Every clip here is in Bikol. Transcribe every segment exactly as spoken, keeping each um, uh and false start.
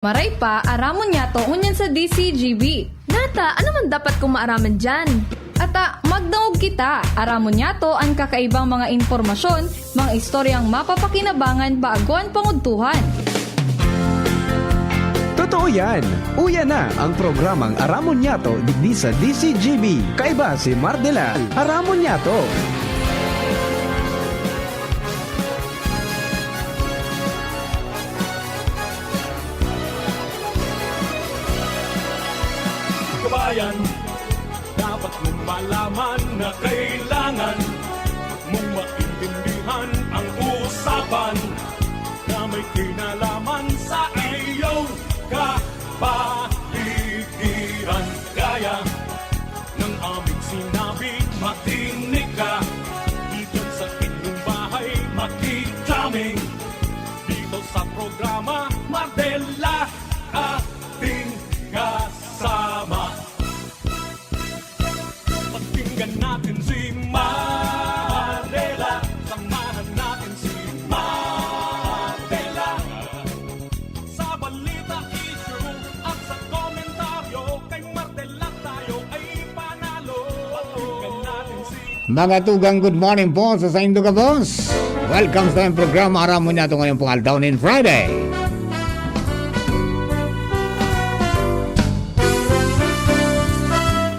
Maray pa, aramon niyato ngunyan sa D C G B. Nata, ano man dapat kong maaraman diyan? Ata, magdangog kita. Aramon niyato an kakaibang mga impormasyon, mga istoryang mapapakinabangan bago an pangudtuhan. Totoo yan! Uya na ang programang Aramon Niyato digdi sa D C G B. Kaiba si Mardela. Aramon Niyato! Kabayan, dapat mong malaman na kailangan mong maintindihan ang usapan na may kinalaman sa iyong kapaligiran. Gaya ng aming sinabi, makinig ka. Dito sa inyong bahay, makikita kami. Dito sa programa, Mardela, ating kasama. Pakinggan natin si Mardela. Samahan natin si Mardela. Sa balita, issue, at sa komentaryo, kay Mardela tayo ay panalo. Pakinggan natin si Mga tugang, good morning po sa saindo gabos. Welcome sa tayong programa. Aram mo niya ito ngayon pong aldaw nin Friday.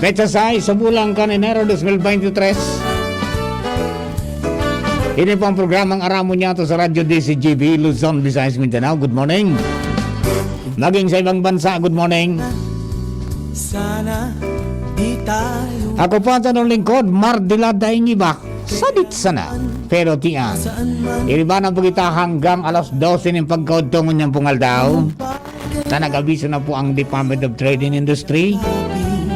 Petsa sais sa bulan kan Enero dos mil veintitrés. Ini po ang programang Aram mo niya ito sa Radyo D C G B, Luzon, Visayas, Mindanao. Good morning. Maging sa ibang bansa, good morning. Sana di tayo Ako po ang tanong lingkod, Mardila daing iba. Sadit sana. Pero tiyan. Iribanan po kita hanggang alas dose nin pagkaudto ngunyan pong aldaw. Na nag-abiso na po ang Department of Trade and Industry.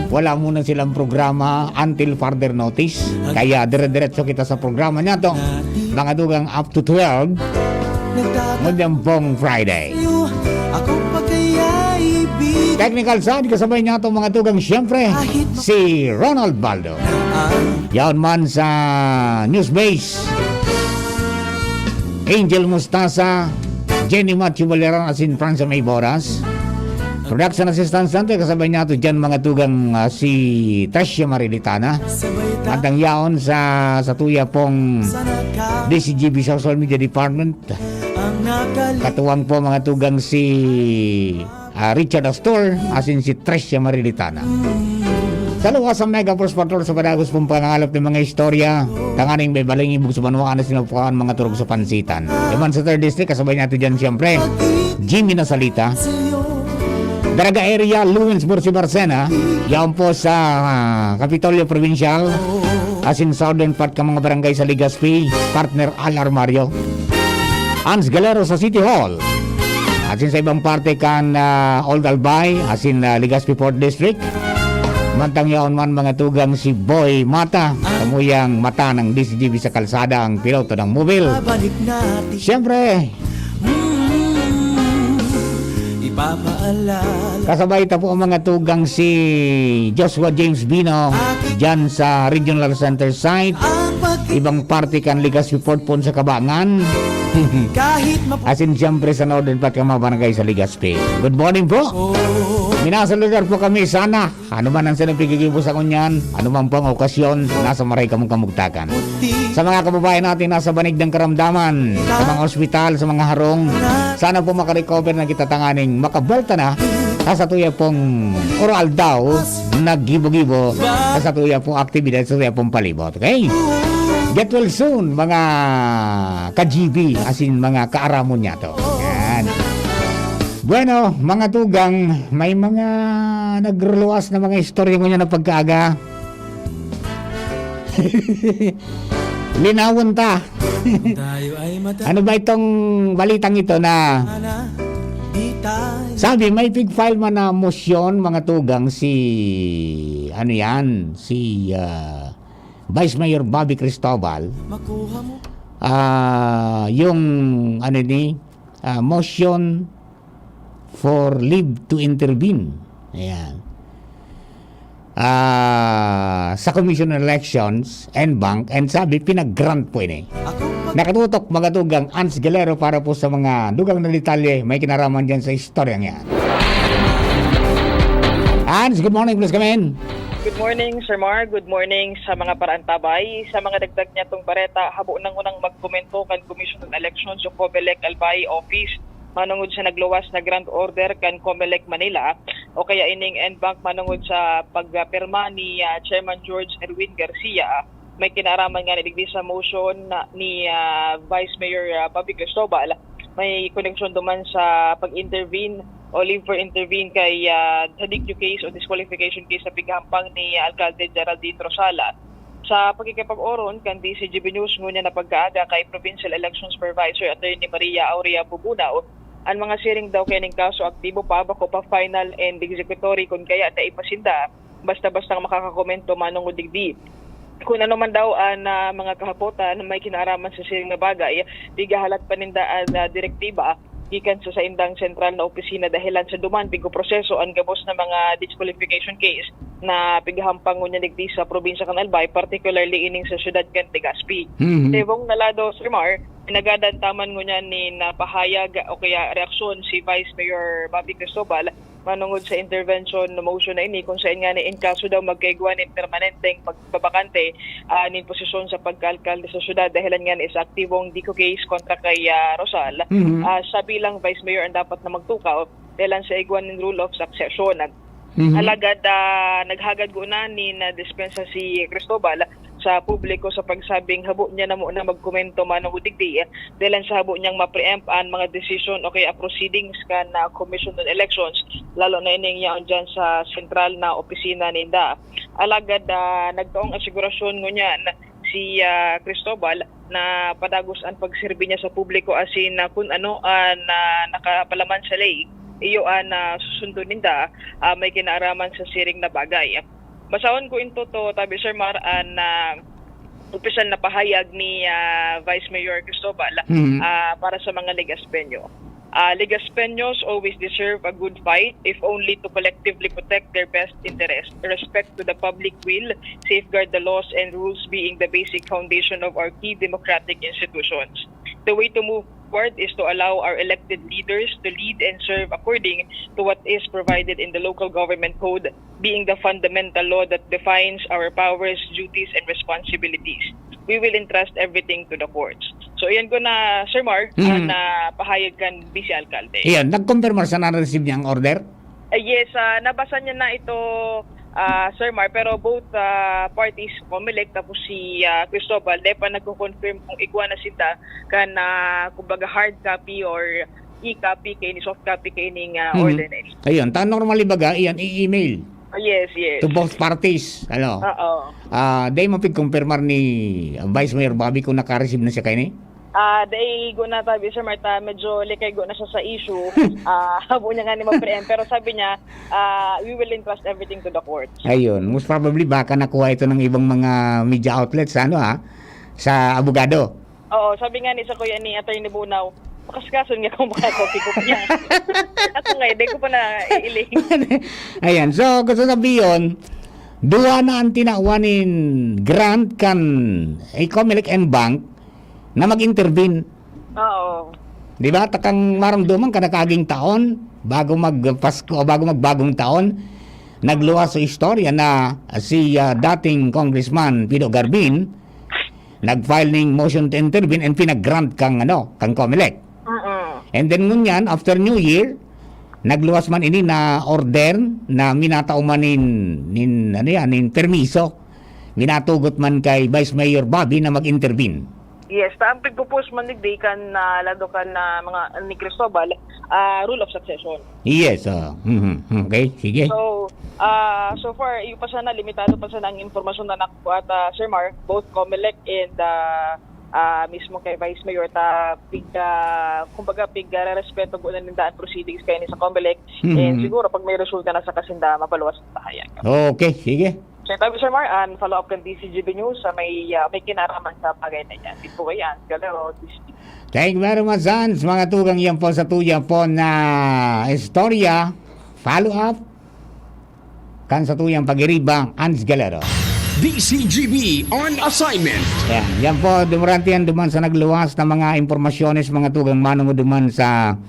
Wala muna silang programa until further notice. Kaya dire-diretso kita sa programa niya to. Mga dugang up to twelve. Ngunyan pong Friday. Ako pa kaya ibig Technical side, kasabay niya itong mga tugang, siyempre, si Ronald Baldo. Yaon man sa News Base, Angel Mustasa, Jenny Matthew Valera, asin Francia May Boras. Production assistant center, kasabay niya ito dyan, mga tugang, ah, si Tasha Marilitana. At ang yaon sa, sa tuya pong D C G B Social Media Department. Katuwang po, mga tugang, si ah, Richard Astor, asin si Tricia Marilitana. Sa luwas sa Mega Force Patrol sa padagos pong pangangalap ng mga istorya, tanganing may baling ibog sa banwaan na sinupukan mga turog sa pansitan. Yaman sa third District, kasabay natin dyan siyempre, Jimmy Nasalita. Daraga area, Luwins Bursi Barcena, yaon po sa ah, Kapitolyo Provincial, asin southern part ka mga barangay sa Legazpi, partner Al Armario. Hans Galero sa City Hall. Asin sa ibang parte kan ah, Old Albay, asin ah, Legazpi Fourth District. Mantang yaon man mga tugang si Boy Mata, kamuyang mata ng D C G B sa kalsada ang piloto ng mobil. Balik natin Siyempre, Mm, Ipapaalala kasabay ta po ang mga tugang si Joshua James Bino dyan sa Regional Center Site. Ang pag- Ibang parte kan Legazpi Fourth pon sa Kabangan. Kahit map- Asin siyempre sa Northern Pat, mga barangay sa Legazpi. Good morning po. Minasaludar po kami sana. Ano man ang sinong pigigibo sa ngunyan, ano man po ang okasyon, nasa maray kamong kamugtakan. Sa mga kababayan natin nasa banig ng karamdaman, sa mga ospital, sa mga harong, sana po makarecover na kita tanganing makabwelta na sa satuya pong oral daw, naggibo-gibo sa satuya pong aktibidad, sa satuya pong palibot. Okay? Get well soon, mga ka-G B, asin mga kaaramon niya to. Yan. Bueno, mga tugang, may mga nagruluwas na mga istorya ngunyan na pagkaaga. Linawon ta. Tayo ay mata Ano ba itong balitang ito na na Di tayo sabi may pig-file man na motion, mga tugang, si ano yan, si ah, Vice Mayor Bobby Cristobal. Makuha mo Ah, yung ano ni ah, motion for leave to intervene. Ayan. Ah, sa Commission on Elections and Bank, and sabi, pinag-grant po ini. Ako pag Nakatutok, mga tugang, Ans Galero, para po sa mga dugang na detalye, may kinaraman dyan sa istoryang yan. Hans, good morning, please come in. Good morning, Sir Mar. Good morning sa mga paraantabay. Sa mga dagdag niya tong bareta, habo na ngunang magkomento kan Commission on Elections o COMELEC Albay Office manungod sa nagluwas na grant order kan COMELEC Manila o kaya ining en banc manungod sa pagpirma ni ah, Chairman George Erwin Garcia. May kinaaraman nga digdi sa motion na, ni ah, Vice Mayor ah, Bobby Cristobal, may koneksyon duman sa pag-intervene o leave for intervene kay ah, sa D Q case o disqualification case sa pighampang ni Alcalde Geraldine Rosala. Sa pakikipag-oron kan D C G B News ngunyan na pagkaaga kay Provincial Elections Supervisor Attorney Maria Aurea Bubunao, an mga siring daw kaining kaso aktibo pa, bako pa final and executory, kun kaya dai pa sinda basta-basta makakakomento manungod digdi. Kun ano man daw an ah, mga kahapotan na may kinaaraman sa siring na bagay, pigahalat pa ninda an ah, direktiba gikan sa saindang sentral na opisina dahelan sa duman pigproseso an gabos na mga disqualification case na pighahampang ngunyan digdi sa probinsya kan Albay, particularly ining sa siyudad kan Legazpi. Mhm. Sa ibong na lado, Sir Mar, nagadan taman ngunyan ni napahayag o kaya reaksyon si Vice Mayor Bobby Cristobal manungod sa intervention motion na ini, kung saan nga ni in kaso daw magkaigwa nin permanenteng pagbabakante ah, nin posisyon sa pagkaalkalde sa syudad dahilan nga ni sa aktibong D Q case kontra kay ah, Rosal. Mhm. Ah, siya bilang Vice Mayor ang dapat na magtukaw dahilan sa igwa nin rule of succession. Mhm. Alagad ah, naghagad guna nin ah, dispensa si Cristobal sa publiko sa pagsabing habo niya na muna magkomento manungod digdi dahilan sa habo niyang ma-preempt an mga desisyon o kaya proceedings kan ah, Commission on Elections, lalo na ining yaon dyan sa sentral na opisina ninda. Alagad ah, nagtaong asigurasyon ngunyan si ah, Cristobal na padagos an pagserbi niya sa publiko asin na kun ano an ah, nakapalaman sa ley, iyo an ah, susundon ninda, ah, may kinaaraman sa siring na bagay. Basahon ko into to, tabi Sir Mar, an ah, opisyal na pahayag ni ah, Vice Mayor Cristobal Mhm. ah, para sa mga Legazpeño. Ah, Legazpeños always deserve a good fight, if only to collectively protect their best interest, respect to the public will, safeguard the laws and rules being the basic foundation of our key democratic institutions. The way to move forward is to allow our elected leaders to lead and serve according to what is provided in the local government code, being the fundamental law that defines our powers, duties, and responsibilities. We will entrust everything to the courts. So, iyan ko na, Sir Mar, Mhm. ah, na pahayag kan Vice Alcalde. Iyan, nagkumpirma siya na na-receive niya ang order? Ah, yes, ah, nabasa niya na ito, ah, Sir Mar, pero both ah, parties, COMELEC tapos si ah, Cristobal, di pa nagko-confirm kung igwa na sinda kan, ah, kumbaga, hard copy or e-copy kaini, soft copy kaining ah, Mhm. ordinance. Ayun, ta normally baga, iyan, i-email Ah, yes, yes. to both parties. Ano? Oo. Ah, dai mapigkumpirmar ni Vice Mayor Bobby kung naka-receive na siya kaini? Ah, dai ko na tabi, Sir Marta, medyo likay ko na siya sa issue. Ah, habo niya nga ni ma-preempt. Pero sabi niya, ah, we will entrust everything to the courts. Ayun, most probably baka nakuha ito ng ibang mga media outlets, ano ha, sa abogado. Oo, sabi nga ni sa kuya ni Attorney Bunaw, makaskason nga kung makakopikop niya. Ako nga, hindi ko pa na iiling. Ayan, so gusto sabihin, duwa na ang tinawan nin grant kan Ecomelec en Bank na mag-intervene. Oo. Di ba? Takang maramdaman ka na kaging taon, bago magpasko, bago magbagong taon, nagluwas sa istorya na si ah, dating Congressman Pido Garbin nag-file ning motion to intervene and pinag-grant kang, ano, kang Comelec. Mm-mm. And then ngunyan, after New Year, nagluwas man ini na order na minatao man nin, nin, ano yan, nin permiso. Minatugot man kay Vice Mayor Bobby na mag-intervene. Yes, ta ang pigpupus man digdi kan ah, lado kan ah, mga ni Cristobal, ah, rule of succession. Yes, oh. Mhm. Okay, sige. So, ah, so far, iyo pa sana, limitado pa sana ang impormasyon na nakuha ta, Sir Mar, both Comelec and ah, ah, mismo kay Vice Mayor, ta pig, ah, kumbaga, pig ah, respeto ko na ninda ang proceedings kayo ni sa Comelec. Mhm. And siguro, pag may resulta na sa kasinda, mapaluwas ang pahayag. Okay, sige. So, tabi, Sir Mar, ang follow-up kan D C G B News sa may, ah, may kinaraman sa bagay na yan. Dito kay Hans Galero, D C G B. Thank you very much, Hans. Mga tugang, yan po sa tuya po na istorya. Follow up kan sa tuyang pagiriba, Hans Galero. D C G B on assignment. Yan, yan po, dumurante yan duman sa nagluwas na mga impormasyones, mga tugang manong duman sa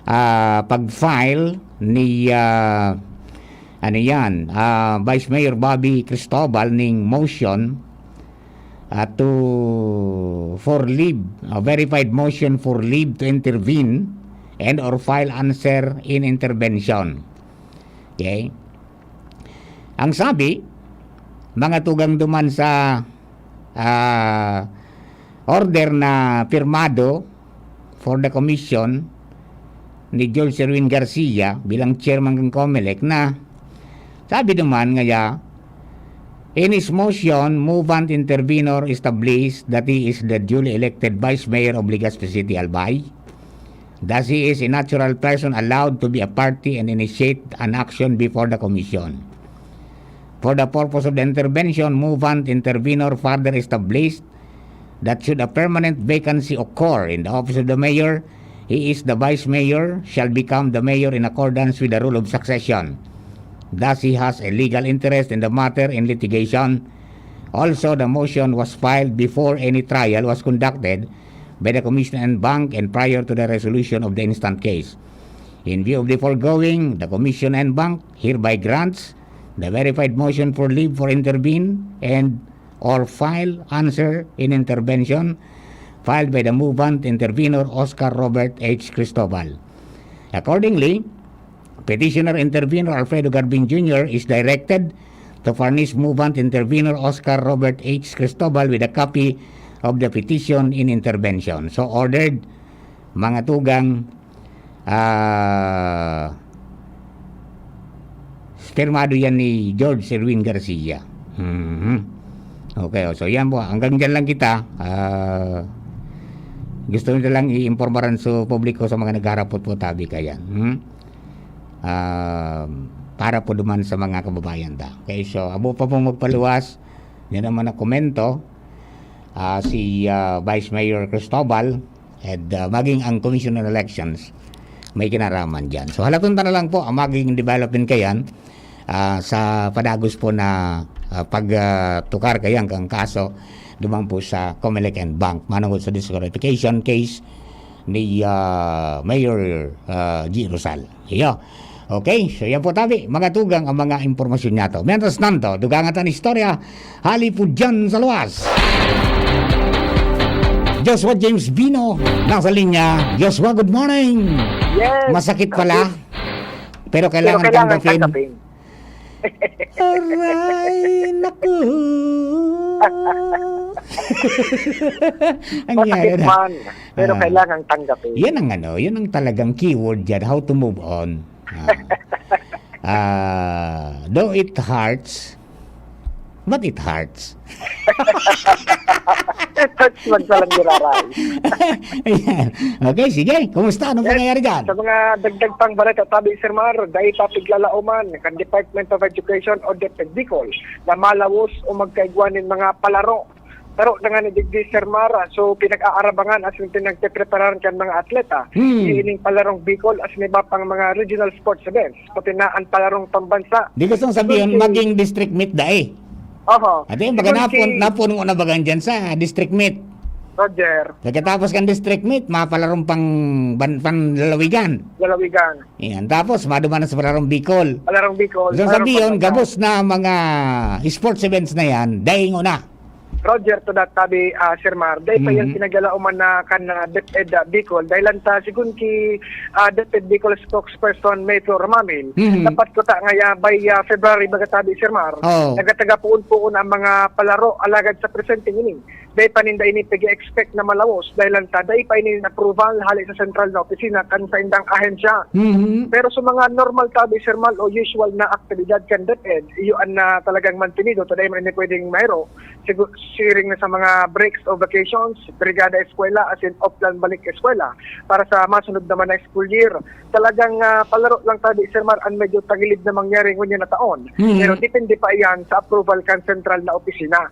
ah, pag-file ni ah, ano yan, ah, Vice Mayor Bobby Cristobal ning motion, ah, to, for leave, a verified motion for leave to intervene and or file answer in intervention. Okay? Ang sabi, mga tugang duman sa, ah, order na pirmado for the commission ni George Erwin Garcia bilang chairman ng Comelec na sabi naman ngaya, in his motion, movant intervenor established that he is the duly elected vice mayor of Legazpi City, Albay. Thus, he is a natural person allowed to be a party and initiate an action before the commission. For the purpose of the intervention, movant intervenor further established that should a permanent vacancy occur in the office of the mayor, he is the vice mayor, shall become the mayor in accordance with the rule of succession. Thus, he has a legal interest in the matter in litigation. Also, the motion was filed before any trial was conducted by the Commission en banc and prior to the resolution of the instant case. In view of the foregoing, the Commission en banc hereby grants the verified motion for leave for intervene and or file answer in intervention filed by the movant intervenor Oscar Robert H. Cristobal. Accordingly, petitioner intervenor Alfredo Garbin Junior is directed to furnish movant intervenor Oscar Robert H. Cristobal with a copy of the petition in intervention. So ordered, mga tugang, ah, pirmado yan ni George Erwin Garcia. Mhm. Okay, oh, so yan po. Hanggang dyan lang kita. Ah, gusto nyo lang i-informaran sa publiko sa mga nagharapot po tabi kayan. Hmm? Ah, para po duman sa mga kababayan ta. Okay, so abo pa pong magpaluwas. Yan naman na komento. Ah, si, ah, Vice Mayor Cristobal and, ah, maging ang Commission on Elections may kinaraman dyan. So, halaton ta na lang po ang magiging development kayan, ah, sa padagos po na, ah, pag, ah, tukar kayan kang kaso duman po sa Comelec en banc manungod sa disqualification case ni, ah, Mayor, ah, G. Rosal. Iyo. Okay, so yan po tabi, mga tugang ang mga impormasyon niya to. Mientras tanto, dugangan ta an istorya, hali po dyan sa luwas. Joshua James Bino, nasa linya. Joshua, good morning. Yes. Masakit pala, pero Pero kailangan kailangan tanggapin. tanggapin. Aray, naku. Ang Masakit yari na. man, pero Ah. kailangan tanggapin. Yan ang ano, yan ang talagang keyword dyan, how to move on. Ah. Ah, though it hurts, but it hurts. It hurts man sa lang giraray. Ayan. Okay, sige. Kumusta? Anong Yes. pangyayari dyan? Sa mga dagdag pang balita, tabi, Sir Mar, dai pa piglalauman kan Department of Education o DepEd Bicol na malawos o magkaigwa nin mga palaro. Pero dangan ni digdi, Sir Mar, so pinag-aarabangan asin pinagpepreparahan kan mga atleta. Hmm. Ining palarong Bicol asin iba pang mga regional sports events, pati na an palarong pambansa. Di gustong sabihin, Sige. maging district meet dai. Oho. Ate, baga Sige. napun-, napuno na baga dyan sa district meet. Roger. Pagkatapos kan district meet, mapalarong pang ban-, panlalawigan. Lalawigan. Yan. Tapos, maduman na sa palarong Bicol. Palarong Bicol, Gusto palarong sabihin, pambansa. gabos na mga sports events na yan, daingo na. Roger, to that tabi, ah, Sir Mar. Dahil pa yan Mhm. pinagalauman na kan, ah, DepEd, ah, Bicol. Dahil lang ta, sigun ki, ah, DepEd Bicol spokesperson May Flor Mamin, Mhm. dapat ko ta ngaya by, ah, February, baga tabi, Sir Mar. Oo. Nagataga puon-puon ang mga palaro, alagad sa presente ini. Dahil pa ninda ini pag-expect na malawos. Dahil lang ta, dahil pa ini approval hali sa sentral na opisina kan sa indang ahensya. Mhm. Pero sa mga normal tabi, Sir Mar, o usual na aktibidad kan DepEd, iyo an na talagang mantenido, to dahil man ini pwedeng mayro. Sigu-, siring na sa mga breaks o vacations, Brigada Eskwela, asin Oplan Balik Eskwela, para sa masunod naman na school year. Talagang, ah, palaro lang tabi, Sir Mar, ang medyo tagilid na mangyari ngunyan na taon. Mhm. Pero depende pa iyan sa approval kan sentral na opisina.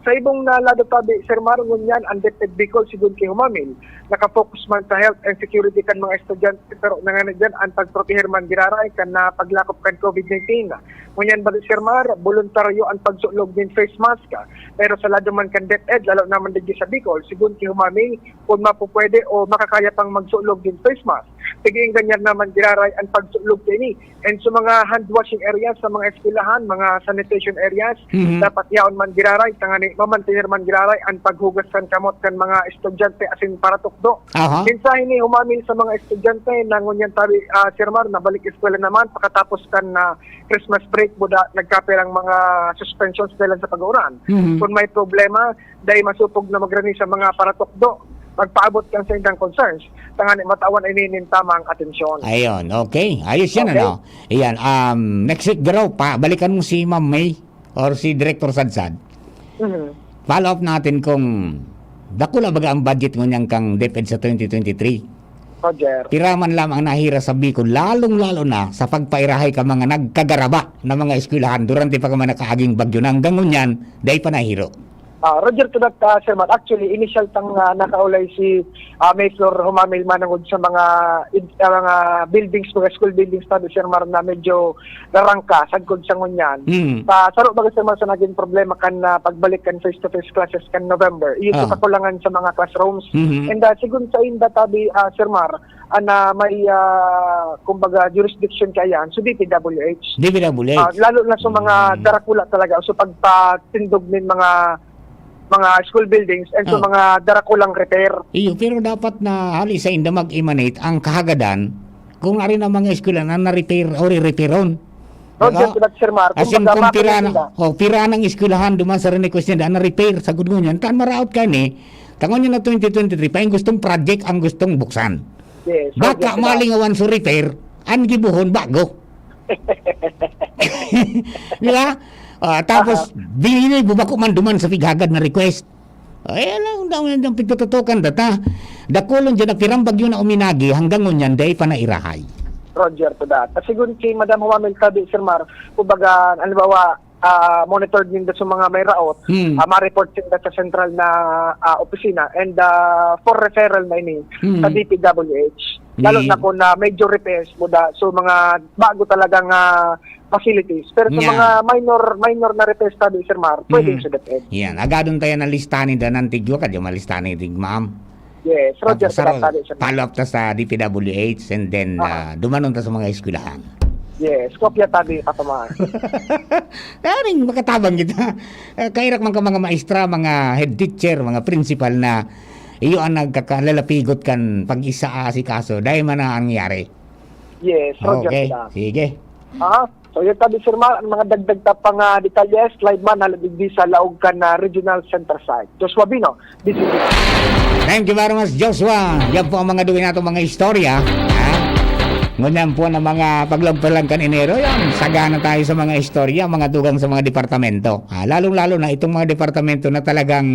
Sa ibong na lado tabi, Sir Mar, ngunyan ang DepEd Bicol, sigon ki Humamil, naka-focus man sa health and security kan mga estudyante, pero nanganiyan an pagproteher man giraray kan na paglakop kan COVID nineteen. Ngunyan bali, Sir Mar, boluntaryo an pagsulog nin face mask. Pero sa lado man kan DepEd, lalo naman digdi sa Bicol, sigon ki Humamil, kun mapupwede o makakaya pang magsulog nin face mask, piginggan niya naman giraray an pagsulog kaini. And sa mga hand washing areas sa mga eskwelahan, mga sanitation areas, Mhm. dapat yaon man giraray, tangani mamantener man giraray an paghugas kan kamot kan mga estudyante asin paratukdo. Aha. Mensahe ni Humamil sa mga estudyante na ngunyan tabi, ah, Sir Mar, nabalik eskwela naman pakatapos kan, ah, Christmas break, buda nagkapirang mga suspensions dahil sa pag-uuran. Mhm. Kung may problema, dai masupog na magrani sa mga paratukdo, magpaabot kan saindang concerns, tangani matawan ini nin tamang atensyon. Ayun, okay. Ayos yan, Okay. ano? Ayan, um, next week, Garo, pa, balikan mo si Ma'am May or si Director Sadsad. Mhm. Follow up natin kung dakula baga ang budget ngunyan kang DepEd sa twenty twenty-three. Roger. Pira man lamang nahira sa Bicol, lalong-lalo na sa pagpairahay ka mga nagkagaraba na mga eskwelahan durante pa ka man nakaaging bagyo na hanggang ngunyan, dai pa nahiro. Ah, Roger, to that, ah, Sir Matt. Actually, initial tang, ah, nakaulay si, ah, May Flor Humamil manungod sa mga id-, ah, mga buildings, mga school buildings tabi, Sir Mar, na medyo narangka, sagkod sa ngunyan. Mm. Sa saro baga, Sir Mar, sa naging problema kan, ah, pagbalik kan face-to-face classes kan November. Iyo Ah. sa kakulangan sa mga classrooms. Mhm. And, ah, sigon sa inda tabi, ah, Sir Mar, ana may, ah, kumbaga, jurisdiction kaiyan, so D P W H. D P W H. Ah, lalo na sa mga Mm. darakula talaga, so pagpatindog nin mga, mga school buildings and sa Ah. mga darakulang repair. Iyo, pero dapat na hali sa inda mag-emanate ang kahagadan kung ari na mga eskwela na na-repair o re-repairon. Roger, Diba? Sir Mar, As in, kumbaga, kung pira makinig na, sila. oh, pira nang eskwelahan duman sa request niya, na na-repair, sagkod ngunyan, tan maraot ka ni, tangon niya na twenty twenty-three, pa yung gustong project ang gustong buksan. Yes, Baka Roger, sila. malingawan sa repair, ang gibuhon bago. Di ba? Ah, tapos, Aha. binili mo bako man duman sa pighagad na request. Ay, alam, ang dami niyang pagtututukan, data. Dakulon dyan, nagpirang bagyo na uminagi, hanggang ngunyan, dai pa nairahay. Roger to that. At sigun ki Madam Humamil tabi, Sir Mar, kumbaga, halimbawa, ah, monitored ninda sa mga may raot, Hmm. ah, ma-report sinda sa sentral na, ah, opisina and, ah, for referral na ini Hmm. sa D P W H. Lalo Ni na kung na major repairs mo da, so mga bago talagang, ah, facilities. Pero sa Nya. mga minor, minor na repairs tabi, Sir Mar, pwedeng Mhm. sa DepEd. Yan, agadon tayo na listahan ni Danan Tigwa, kadyo malistahan ni Tig Ma'am. Yes, Roger, Tapos, saro, sinasabi, sir. follow up ta sa D P W H and then, Aha. ah, dumanon ta sa mga eskwelahan. Yes, kopya tabi, Papa Mar. Daring makatabang kita. Ah, kairak man ka mga maestra, mga head teacher, mga principal na iyo ang nagkakalalapigot kan pag-isa asikaso. Dahil man na ang nangyari. Yes, Roger, Okay, sila. sige. Aha. So, yun tabi, Sir Mar, ang mga dagdag ta pang, ah, detalye, live man, haladigdi sa laog kan, ah, Regional Center Site. Joshua Bino, D C T. Thank you very much, Joshua. Yan po ang mga duwi natin, mga istorya. Ha? Ngunyan po ng mga paglagpalan kan Enero, yan, sagana tayo sa mga istorya, mga dugang sa mga departamento. Ah, lalong-lalo na itong mga departamento na talagang,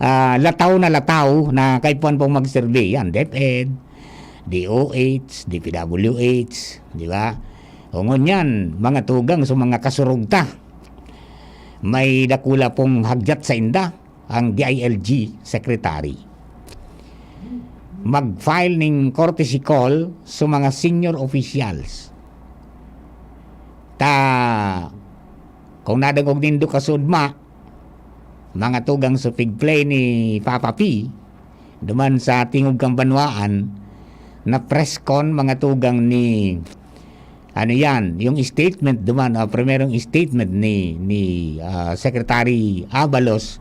ah, lataw na lataw na kaipuhan pong magserbi. Yan, DepEd, D O H, D P W H, di ba? O ngunyan, mga tugang sa mga kasurugta, may dakula pong hagyat sa inda, ang D I L G Secretary. Mag-file ning courtesy call sa mga senior officials. Ta, kung nadangog nindo kasudma, mga tugang sa pig-play ni Papa P, duman sa Tingog kan Banwaan, na press con, mga tugang ni, ano yan, yung statement duman, ah, primerong statement ni, ni, ah, Secretary Abalos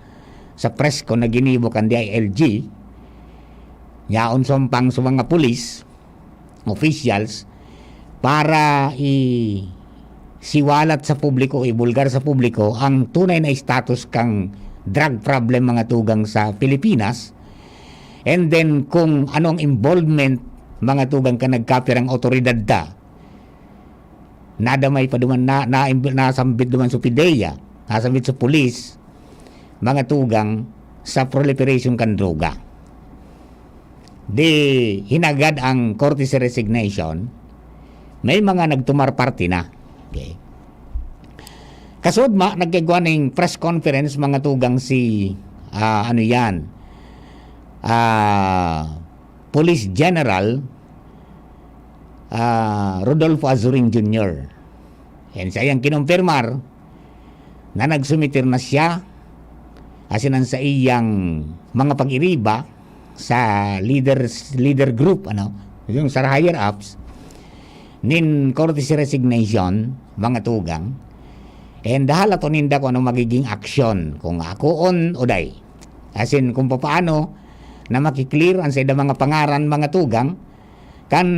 sa press con na ginibo kan D I L G, yaon sumpang sa mga pulis, officials, para i-, siwalat sa publiko, ibulgar sa publiko ang tunay na status kang drug problem, mga tugang, sa Pilipinas. And then, kung anong involvement, mga tugang, ka nagkapirang awtoridad ta, nadamay pa duman, na, na, nasambit duman sa PDEA, nasambit sa pulis, mga tugang, sa proliferation kan droga. Di hinagad ang courtesy resignation, may mga nagtumar parte na. Okay. Kasudma, nagkigwa ning press conference, mga tugang, si, ah, ano yan, ah, Police General, ah, Rodolfo Azurin Junior. Yan, siya yang kinumpirmar na nagsumitir na siya, asin ang saiyang mga pag-iriba sa leaders, leader group, ano, yung sa higher ups, nin courtesy resignation, mga tugang. And dahala to ninda kung anong magiging aksyon, kung akoon o day. Asin kung papaano na makiklear ang saida mga pangaran, mga tugang, kan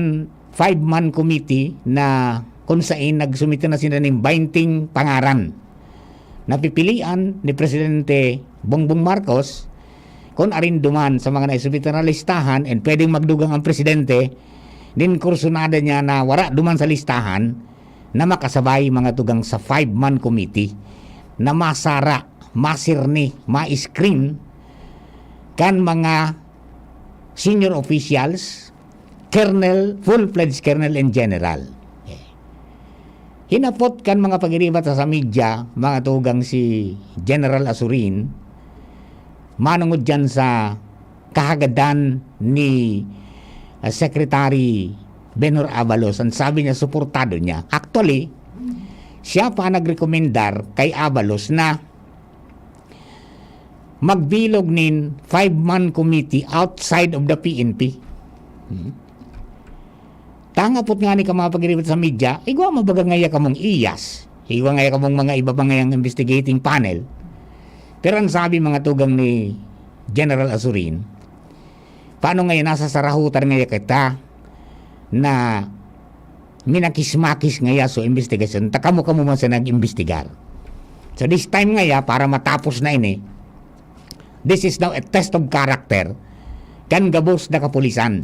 five-man committee na kung sain nagsumite na sila ning binding pangaran na pipilian ni Presidente Bongbong Marcos kung arin duman sa mga naisumite na listahan and pwedeng magdugang ang presidente nin kursunada niya na wara duman sa listahan na makasabay, mga tugang, sa five-man committee na masara, masirni, ma-screen kan mga senior officials, colonel, full-fledged colonel and general. Eh, hinapot kan mga pag-iribat sa, sa media, mga tugang, si General Azurin, manungod dyan sa kahagadan ni, ah, Secretary Benhur Abalos. Ang sabi niya, suportado niya. Actually, siya pa ang nagrekomendar kay Abalos na magbilog nin five-man committee outside of the P N P. Hmm. Tangapot nga ni ka mga pag-iribat sa media, igwa mo baga ngaya kamong iyas. Igwa ngaya kamong mga iba pa ngayang investigating panel. Pero ang sabi, mga tugang, ni General Azurin, paano ngayon nasa sarahutan ngaya kita na minakis-makis ngaya so investigasyon, ta kamo-kamo man sa nag-imbestigar. So this time ngaya, para matapos na ini, this is now a test of character kan gabos na kapulisan.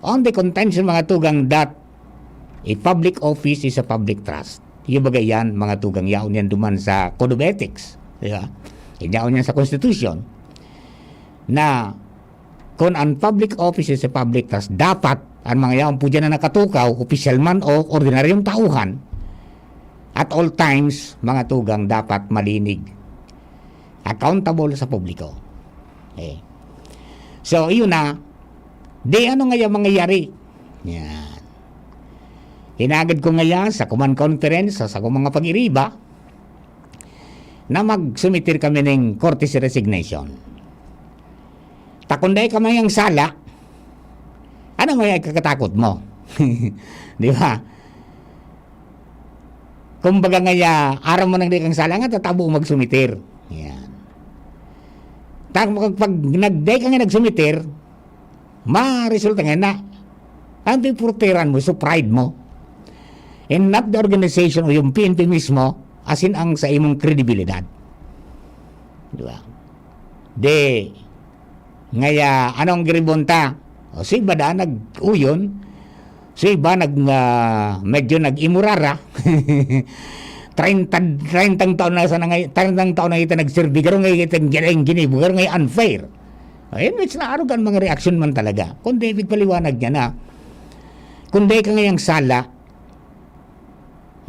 On the contention, mga tugang, that a public office is a public trust. Yung bagay yan, mga tugang, yaon yan duman sa Code of Ethics. Di ba? Yaon yan sa Constitution. Na kung ang public office is a public trust, dapat ang mga yaon po dyan na nakatukaw, opisyal man o ordinaryong tauhan, at all times, mga tugang, dapat malinig, accountable sa publiko. Eh. So, yun na. Di ano ngaya mangyayari? Yan. Hinagad ko ngaya sa command conference, sa, sa mga pag-iriba, na magsumitir kami ning courtesy resignation. Ta kun dai ka mayang sala, ano may ikakatakot mo? Di ba? Kumbaga ngaya, aram mo nang dai kang sala, nga tatabo magsumitir. Yan. Ta-, pag, pag nag-, dai ka nga nagsumitir, maresulta nga na ang piporteran mo, so pride mo. And not the organization o yung P N P mismo, asin ang sa imong kredibilidad. Di ba? Di, ngaya, anong giribon ta? O, si iba da, nag-uyon. Si iba, nag, ah, medyo nag-imurara. Treinta, treintang taon na sana ngay-, treintang taon na kita nagserbi. Garo ngay kita gin-, ginibo. Garo ngay unfair. Ayun, it's na arugan mga reaksyon man talaga. Kung David, paliwanag niya na. Kung dai ka ngayang sala,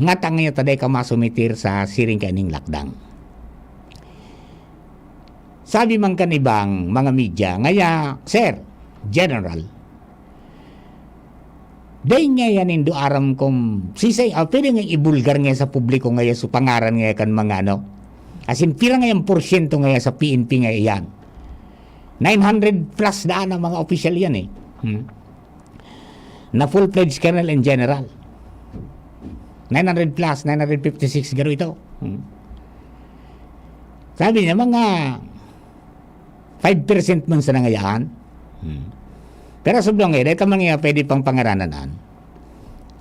nga ta ngaya ta dai ka masumitir sa siring kaining lakdang. Sabi man kan ibang mga media, ngaya, Sir General, dai ngaya nindo aram kung sisay, ah, pwede nga ibulgar ngaya sa publiko ngaya so pangaran ngaya kan mga ano. As in, pira ngayang porsyento ngaya sa P N P ngaya yan? Nine hundred plus daan ang mga opisyal yan eh. Hmm. Na full-fledged colonel and general. Nine hundred plus, nine hundred fifty-six garo ito. Hmm. Sabi niya, mga five percent man sa nangayaan. Hmm. Pero subong eh, dahil ka mga pwede pang pangaranan an.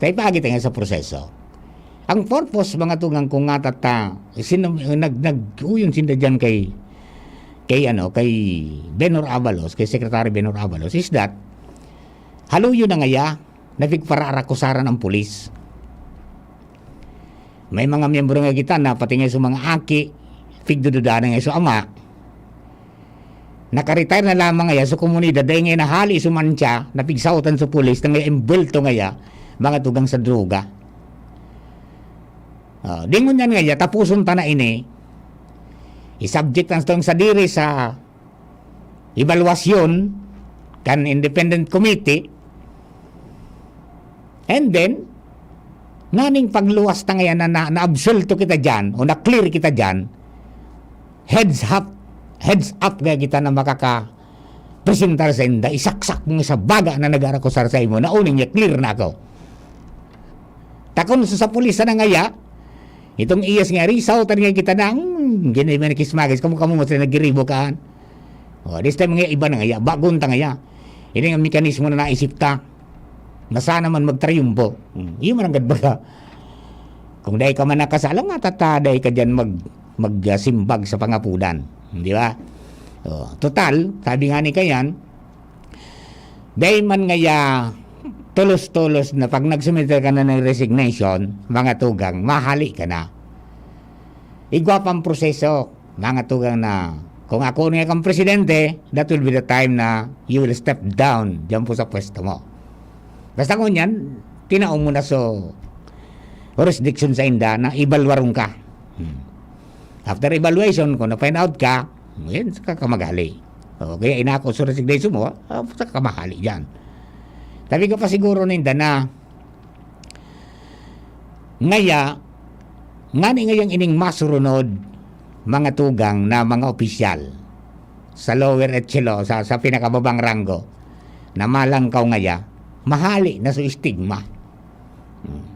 Tayo paagi tayo sa proseso. Ang purpose, mga tugang, kung nga tata, sino, nag, nag-uyon sinda dyan kay, kay ano, kay Benhur Abalos, kay Secretary Benhur Abalos, is that, haluyo na ngaya, na pigparaarakusaran ang pulis. May mga miyembro nga kita na pati nga sa mga aki, pigdududahan nga sa ama, nakaretire na lamang ngaya sa komunidad, dahil ngayon nahali sa mantsa, napigsaotan sa pulis, na ngayon embwelto ngaya, mga tugang sa droga. Ah, di ngunyan ngaya, tapuson ta na ini. I-subject ang tong sadiri sa ebalwasyon kan independent committee. And then, nganing pagluwas ta ngayan na, na, naabsuelto kita diyan o na-clear kita diyan, heads up, heads up kaya kita na makaka-presentar sa inda, isaksak mo sa baga na nag-arakusar sa imo, na uning niya, clear na ako. Takon sa, sa pulis na ngaya, itong iyas nga risaw, tan nga kita na, hmm, gini man kismagis, kamo, kamo mo sila naggiribo kaan. O, this time nga iba na ngaya, bagon ta ngaya. Ini nga mekanismo na naisip ta, na sana man magtrayumpo. Hmm, iyo man ang gadbaga. Kung dai ka man nakasala, nga tataday ka diyan mag-, magsimbag sa pangapudan. Di ba? O, total, sabi nga ni Kayan, dai man ngaya tolos-tolos na pag nagsumiter ka na ng resignation, mga tugang, mahali ka na. Igwa pang proseso, mga tugang, na kung ako na kang presidente, that will be the time na you will step down diyan po sa pwesto mo. Basta ngunyan, tinao mo na so jurisdiction sa inda na ibalwarong ka. Hmm. After evaluation, kung na-find out ka, yan, saka ka maghali. O, kaya inako sa resignation mo, ah, saka ka mahali dyan. Sabi ko pa siguro ninda na, ngaya, ngani ngayang ining masurunod, mga tugang na mga opisyal sa lower echelon, sa, sa pinakababang ranggo, na malangkaw ngaya, mahali na so estigma. Hmm.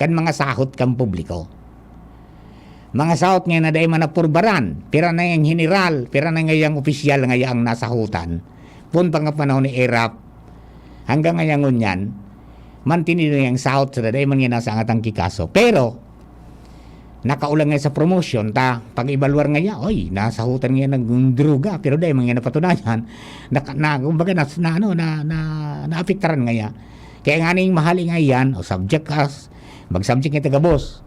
Kan mga sahot kan publiko. Mga sahot nga na dai man napurbaran, pira na yang heneral, pira na nga yang opisyal nga yang nasahutan. Poon pa nga panahon ni Erap, hanggang ngayon ngunyan, mantinido yang sahot sa dai man nga nasangat ang kikaso. Pero, nakaulang nga sa promotion, ta, pag-ebalwar nga niya, oy, nasahutan nga ng droga, pero dai man nga napatunayan. Na, na, kumbaga, na, na, ano, na, na, naapektaran nga niya. Kaya nga ning mahali nga yan, o subject as, mag-subject nga taga-boss.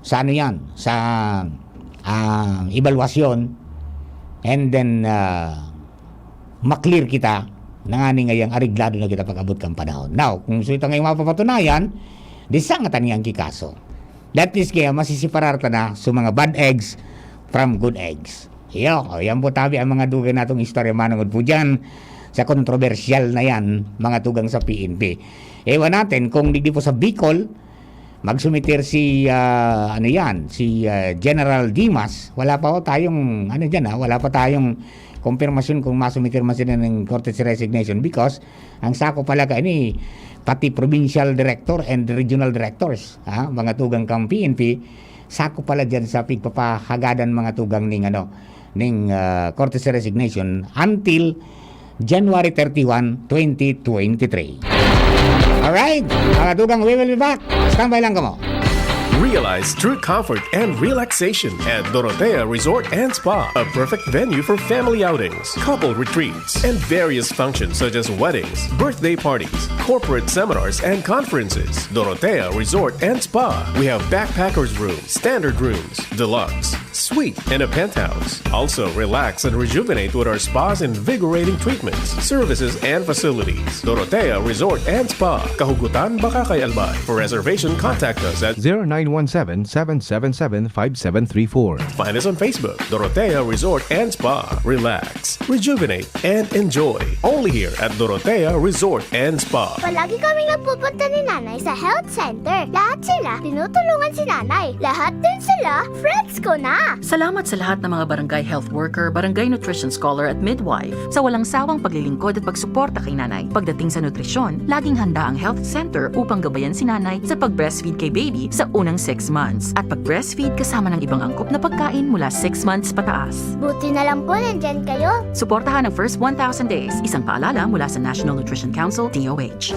Sa ano yan? Sa, ah, ebalwasyon. And then, ah, maklear kita na ngani ngayang areglado na kita pag-abot kan panahon. Now, kung gusto ito ngayong mapapatunayan, di sangatan niyang kikaso. That is kaya masisiparar ta na sa mga bad eggs from good eggs. Iyo, o, yan po tabi ang mga dugay natong istorya manungod po dyan sa kontrobersyal na yan, mga tugang sa P N P. Ewan natin kung digdi po sa Bicol, magsumiter si, ah, ano yan, si, ah, General Dimas. Wala pa ho tayong, ano dyan, ha, wala pa tayong kumpirmasyon kung masumiter man sila ng courtesy resignation because ang sako pala ka ini, pati provincial director and regional directors, ha, mga tugang kang P N P, sako pala dyan sa pigpapahagadan mga tugang ning, ano, ning, ah, courtesy resignation until January thirty-one, twenty twenty-three. Alright, mga tugang, we will be back. Standby lang kamo. Realize true comfort and relaxation at Dorotea Resort and Spa, a perfect venue for family outings, couple retreats, and various functions such as weddings, birthday parties, corporate seminars, and conferences. Dorotea Resort and Spa. We have backpackers room, standard rooms, deluxe, suite, and a penthouse. Also, relax and rejuvenate with our spa's invigorating treatments, services, and facilities. Dorotea Resort and Spa, Kahugutan, Bacacay, Albay. For reservation, contact us at zero nine one seven, seven seven seven, five seven three four. Find us on Facebook, Dorotea Resort and Spa. Relax, rejuvenate, and enjoy. Only here at Dorotea Resort and Spa. Palagi kaming napupunta ni Nanay sa health center. Lahat sila, tinutulungan si Nanay. Lahat din sila, friends ko na. Salamat sa lahat ng mga barangay health worker, barangay nutrition scholar at midwife sa walang sawang paglilingkod at pagsuporta kay Nanay. Pagdating sa nutrisyon, laging handa ang health center upang gabayan si Nanay sa pag-breastfeed kay baby sa unang six months at pag-breastfeed kasama ng ibang angkop na pagkain mula six months pataas. Buti na lang po nandyan kayo. Suportahan ang first one thousand days, isang paalala mula sa National Nutrition Council, D O H.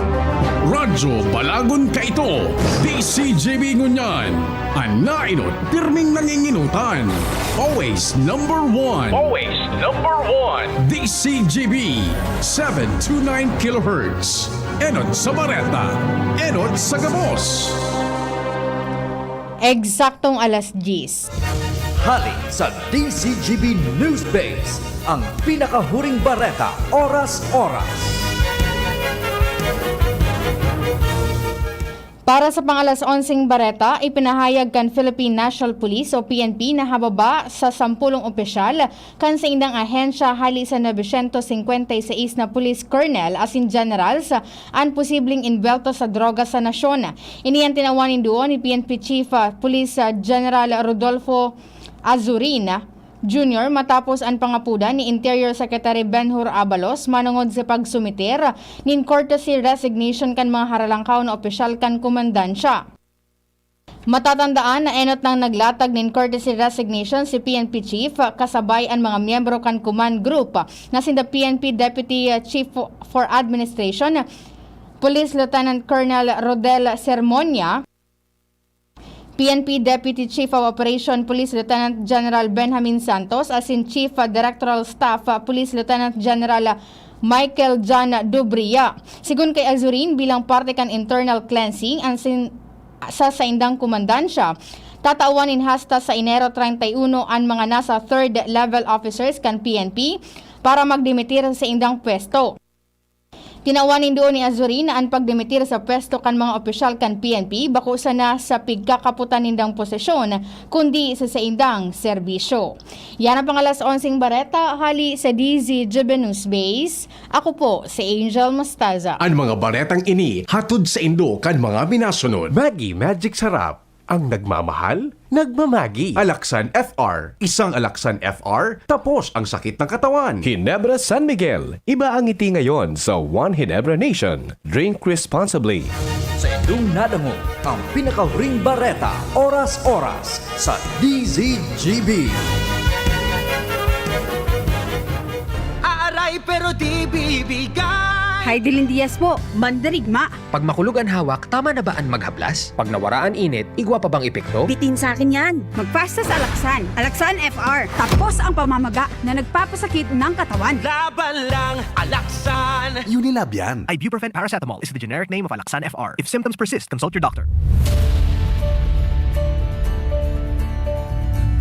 Radyo Balagon kaito, D C G B ngunyan. An nainot, pirming nanginginutan. Always number one. Always number one. D C G B, seven two nine kilohertz. Enot sa bareta, enot sa gabos. Eksaktong alas diyes. Hali sa D C G B News Base, ang pinakahuring bareta, oras-oras. Para sa pang-alas onseng bareta, ipinahayag kan Philippine National Police o P N P na hababa sa sampulong opisyal kan saindang ahensya hali sa novecientos singkwenta y seis na police colonel asin generals an posibleng enbelto sa droga sa nasyon. Ini an tinawan nin duo ni P N P Chief, ah, Police, ah, General Rodolfo Azurin Junior matapos an pangapodan ni Interior Secretary Ben-Hur Abalos manongod sa pagsumiter nin courtesy resignation kan mga haralangkaw na opisyal kan komandansya. Matatandaan na enot nang naglatag nin courtesy resignation si P N P Chief, kasabay an mga miyembro kan command group na sinda P N P Deputy Chief for Administration, Police Lieutenant Colonel Rodel Sermonia, P N P Deputy Chief of Operation Police Lieutenant General Benjamin Santos asin Chief Directoral Staff Police Lieutenant General Michael John Dubria. Sigon kay Azurin, bilang parte kan internal cleansing an sin-, sa saindang komandansya, tatawan nin hasta sa Enero treinta y uno an mga nasa third level officers kan P N P para magdimitir sa saindang pwesto. Tinawan nin duo ni Azurin na an pagdimitir sa pwesto kan mga opisyal kan P N P bako sana sa pigkakapotan nindang posisyon, kundi sa saindang serbisyo. Yan ang pang-alas onseng bareta hali sa D Z G B News Base. Ako po si Angel Mostaza. An mga baretang ini hatod saindo kan mga minasunod. Maggi Magic Sarap. Ang nagmamahal, nagmamagi. Alaxan F R. Isang Alaxan F R, tapos ang sakit ng katawan. Ginebra San Miguel. Iba ang ngiti ngayon sa One Ginebra Nation. Drink responsibly. Sa indong nadangog ang pinakahuring bareta, oras-oras, sa D Z G B. Aaray pero di bibigay. Hay Dilin Diaz po, mandirigma. Pag makulog an hawak, tama na ba an maghaplas? Pag nawara an init, igwa pa bang epekto? Bitin sa akin yan. Magpasta sa Alaxan. Alaxan F R. Tapos ang pamamaga na nagpapasakit ng katawan. Laban lang, Alaxan! Unilab yan. Ibuprofen paracetamol is the generic name of Alaxan F R. If symptoms persist, consult your doctor.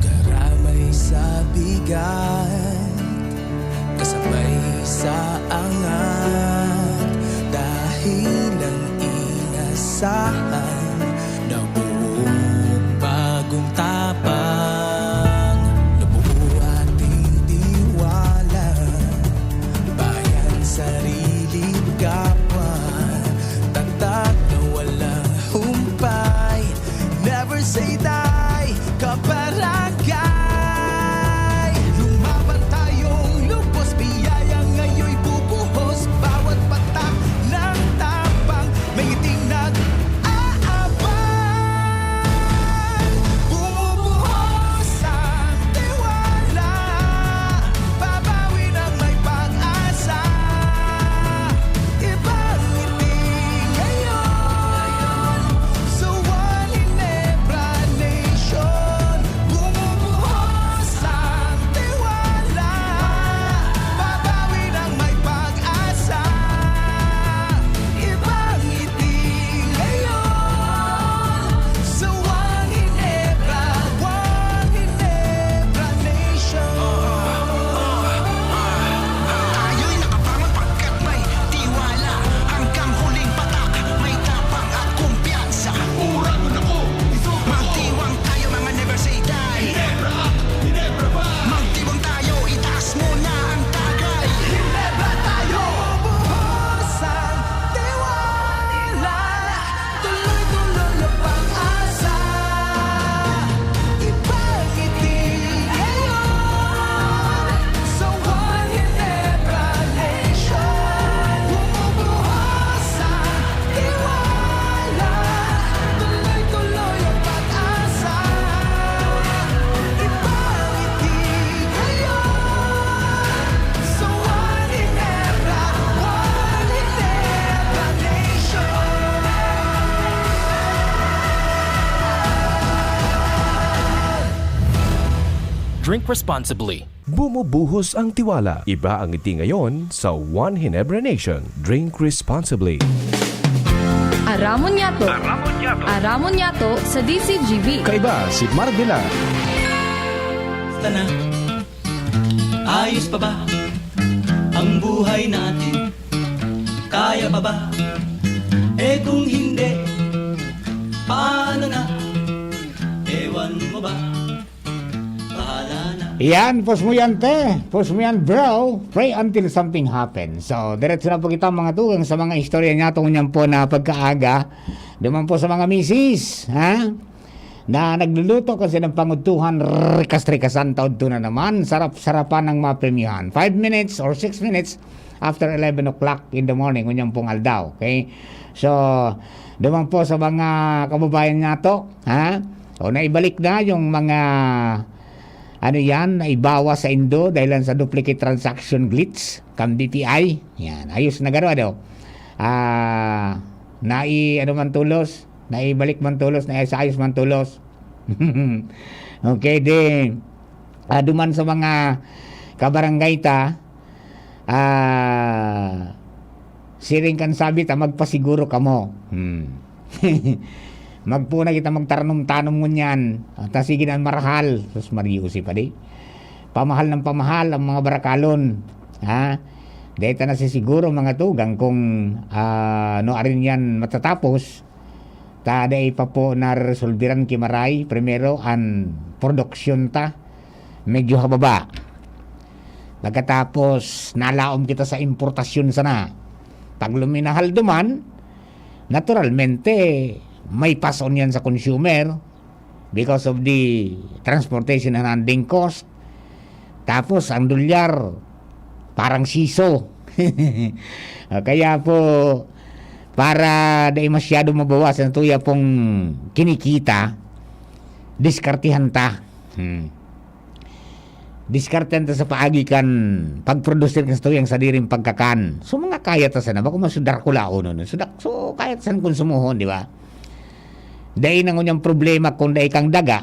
Karamay sa bigat, kasabay sa angat, dahil ang inasahan, nabuo bagong tapang, nabuo ating tiwala, bayan, sarili, kapwa, tatak na walang humpay. Never say die, kabarangay. Lumaban tayong lubos, biyaya ngayoy bubuhos. Bawat patak ng tapang, may ngiting nag-aabang. Bumubuhos ang tiwala, babawi ng may pag-asa. Ibang ngiti ngayon sa One Ginebra Nation. Bumubuhos ang tiwala, babawi ng may pag-asa. Ibang ngiti ngayon sa One Ginebra, One Ginebra Nation. Tayo'y nakabangon pagkat may tiwala. Hanggang huling patak, may tapang at kumpiyansa. Magdiwang tayo, mga never say die. Magdiwang tayo, itaas mo na ang tagay. Ginebra tayo, buhos ang tiwala. Tuloy-tuloy ang pag-asa. Ibang ngiti ngayon sa One Ginebra Nation. Bumubuhos ang tiwala. Tuloy-tuloy ang pag-asa. Ibang ngiti ngayon sa One Ginebra, One Ginebra Nation. Drink responsibly. Bumubuhos ang tiwala. Iba ang ngiti ngayon sa One Ginebra Nation. Drink responsibly. Aramon Yato. Aramon Yato. Aramon Yato sa D Z G B. Kaiba si Marvela. Basta na, ayos pa ba ang buhay natin? Kaya pa ba? Eh, kung hindi, Yan, pos mo yan, te. Pos mo yan, bro. Pray until something happens. So, diretso na po kita, mga tugang, sa mga istorya niya tungkol niyan po na pagkaaga. Duman po sa mga misis, ha? Na nagluluto kasi ng pangudtuhan, rikas-rikasan, taod to na naman, sarap-sarapan ng mapremyuhan. Five minutes or six minutes after eleven o'clock in the morning, ngunyan pong aldaw, okay? So, duman po sa mga kababayan nato, ha? O naibalik na yung mga, ano yan, naibawas sa indo dahil lang sa duplicate transaction glitch kan B P I. Yan, ayos na garo, ano? Ah, nai-, ano man tulos, naibalik man tulos, naisayos man tulos. Okay, di, ah, duman sa mga kabarangay ta, ah, siring kan sabi ta, magpasiguro kamo. Hmm. Magpuna kita magtaranom-tanom ngunyan. At sige na marahal. Sus, Mario, si pa di. Pamahal ng pamahal ang mga barakalon. Ha? Dahil ta nasisiguro, mga tugang, kung, ah, no, arin yan matatapos, ta dai pa po nareresolbiran ki Maray. Primero, an produksyon ta, medyo hababa. Pagkatapos, nalaom kita sa importasyon sana. Pag luminahal duman, naturalmente, may pass-on yan sa consumer because of the transportation and handling cost. Tapos, ang dolyar, parang siso. Ah, kaya po, para dai masyado mabawasan tuya pong kinikita, diskartehan ta. Hmm. Diskartehan ta sa paagi kan pagprodusir kan satuyang sadiring pagkakan. So, mga kaya ta sana, bako man so Draculaon, no? So, dak-, so, kaya ta sana konsumohon, di ba? Dai na ngunyan problema kung dai kang daga,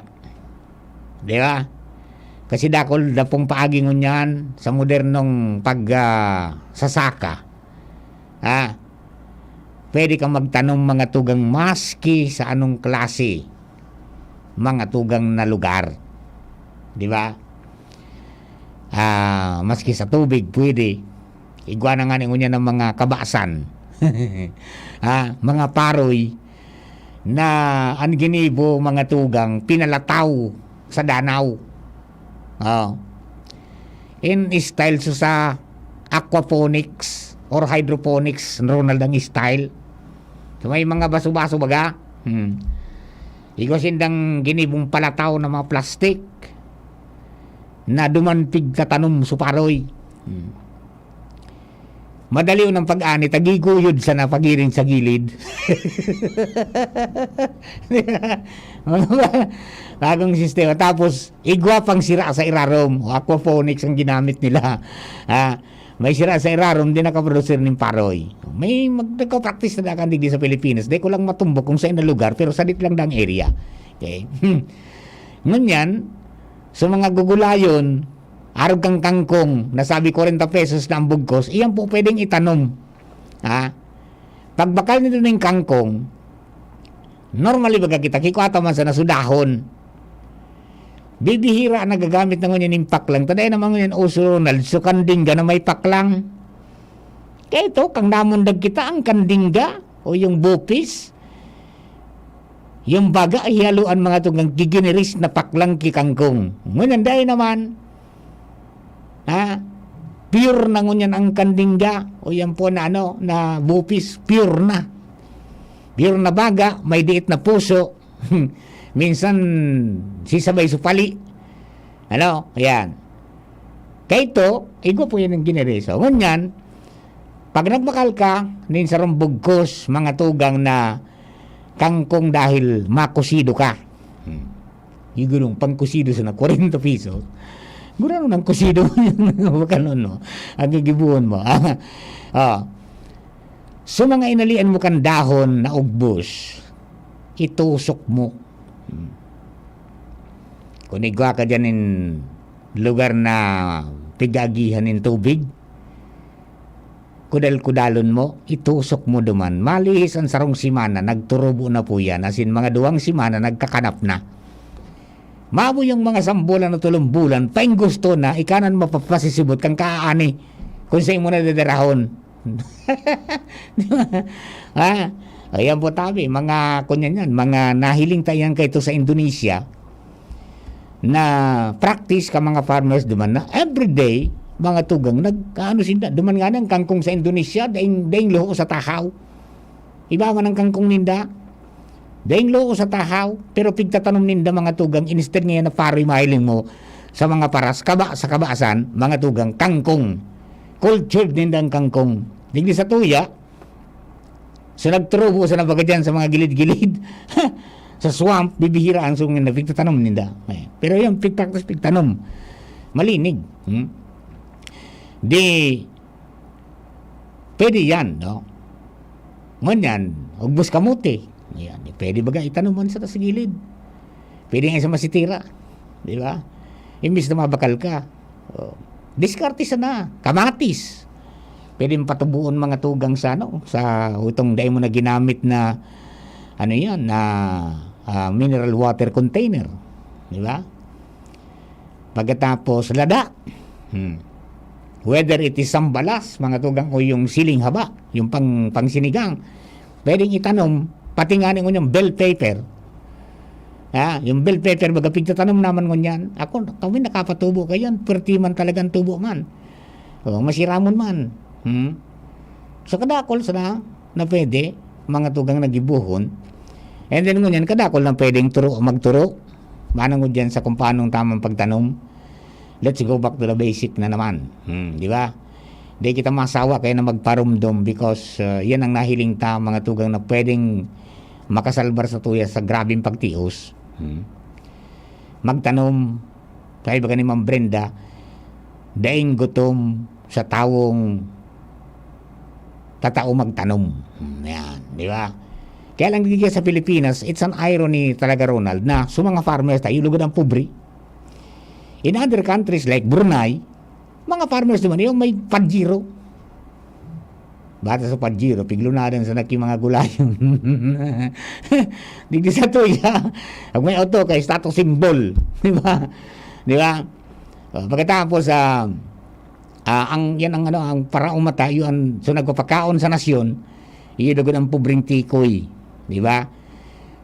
di ba? Kasi dakul na pong paagi ngunyan sa modernong pag, ah, sasaka. Ah, pwede kang magtanom, mga tugang, maski sa anong klase, mga tugang, na lugar. Di ba? Ah, maski sa tubig, pwede. Igwa na nga ni ngunyan ng mga kabasan. Ah, mga paroy na an ginibo, mga tugang, pinalataw sa danaw. Oh. In style so sa aquaponics or hydroponics, Ronald, ang style. So, may mga baso-baso baga. Hmm. Igwa sindang ginibong palataw na mga plastic na duman pigtatanom so paroy. Hmm. Madali ang pag-ani, tagiguyod sana, pagiring sa gilid. Bagong sistema. Tapos, igwa pang sira sa irarom. O, aquaponics ang ginamit nila. Ah, may sira sa irarom, di nakaprodusir nin paroy. May mag-, nagka-practice na dakan digdi sa Pilipinas. Di ko lang matumbok kung saan na lugar, pero sadit lang daang area. Okay. Ngunyan, sa mga gugulayon, arog kang kangkong, nasabi, kwarenta pesos na ang bugkos, iyan po pwedeng itanom. Ha? Pagbakal nito ning kangkong, normally, baga kita, kikwa ta man sa nasudahon. Bibihira nagagamit na ngunyan nin paklang. Ta dai naman ngunyan uso, Ronald, so kandingga na may paklang. Kaya ito, kang namundag kita, ang kandingga o yung bupis, yung baga, hiyaluan, mga tugang, giginiris na paklang ki kangkong. Ngunyan, dai naman. Ha? Pure na ngunyan ang kandingga. O yan po na ano, na bupis, pure na. Pure na baga, may diit na puso. Minsan, sisabay supali. Ano? Yan. Kaya ito, igwa po yan ang giniriso. Ngunyan, pag nagbakal ka, nin sarong bugkos, mga tugang, na kangkong dahil makusido ka. Hmm. Yung gano'ng pangkusido sa na kwarenta piso. Gurano nang kusido mo yung mga bakanon mo. Ang gigibuhon mo. Ah. So, mga inalian mo kan dahon na ugbos, itusok mo. Hmm. Kung igwa ka dyan in lugar na pig-aagihan nin tubig, kudal-kudalon mo, itusok mo duman. Malihis an sarong semana, nagturubo na po yan. As in, mga duwang semana, nagkakanap na. Maabo yung mga sambulan o tulong bulan, painggusto na, ika na mapapasisibot kang kaani kung sa imo na dadarahon. Di ba? Ha? Ayan po tabi, mga kunyan yan, mga nahiling tayan kaito sa Indonesia. na practice kan mga farmers duman na everyday, mga tugang, nag-aano sinda. Duman nga nang kangkong sa Indonesia, daing, daing luho sa tahaw. Iba man ang kangkong ninda. Daing luho sa tahaw, pero pigtatanom ninda, mga tugang, instead ngayon na paro yung mahiling mo sa mga paras, kaba, sa kabasan, mga tugang, kangkong. Cultured ninda ang kangkong. Digdi sa tuya, so nagturubo sa nabaga dyan sa mga gilid-gilid. Sa swamp, bibihira ang sungin na pigtatanom ninda. Eh, pero yung pigpractice, pigtanom. Malinig. Hmm? Di, pwede yan, no? Ngunyan, ugbos kamote. Yan, pwede baga itanom man sa tas gilid. Pwede nga sa masitira. Di ba? Imbis na mabakal ka. Oh. Diskarte sana. Kamatis. Pwede mo patubuon mga tugang sa, ano, sa utong dai mo na ginamit na, ano yan, na, ah, mineral water container. Di ba? Pagkatapos, lada. Hmm. Whether it is sambalas, mga tugang, o yung siling haba, yung pang, pang sinigang, pwedeng itanom, pati nga ning unyang bell pepper. Ha? Yung bell pepper, baga pigtatanom naman ngunyan. Ako, kami nakapatubo kayan, perti man talagang tubo man. O, masiramon man. Hmm? So, kadakol sana na pwede, mga tugang nagibuhon. And then ngunyan, kadakol na pwedeng turo, magturo. Manangod yan sa kung paanong tamang pagtanom. Let's go back to the basic na naman. Hmm, di ba? Di kita masawa kaya na magparumdom because, uh, yan ang nahiling ta, mga tugang, na pwedeng makasalbar sa tuya sa grabeng pagtios. Hmm. Magtanom, sabi ba ni Ma'am Brenda, daing gutom sa tawong tatao magtanom. Hmm, yan, di ba? Kaya lang dito sa Pilipinas, it's an irony talaga, Ronald, na sa mga farmers tayo, lugod ang pobre. In other countries like Brunei, mga farmers naman, yung may Pajero. Bata sa Pajero, piglunadan sa naki mga gulayon. Digdi sa tuya, pag may auto, kay status symbol. Di ba? Di ba? O, pagkatapos, ah, ah, ang, yan ang, ano, ang paraumata, yun, so nagpapakaon sa nasyon, iyo dugon ang pobreng tikoy. Di ba?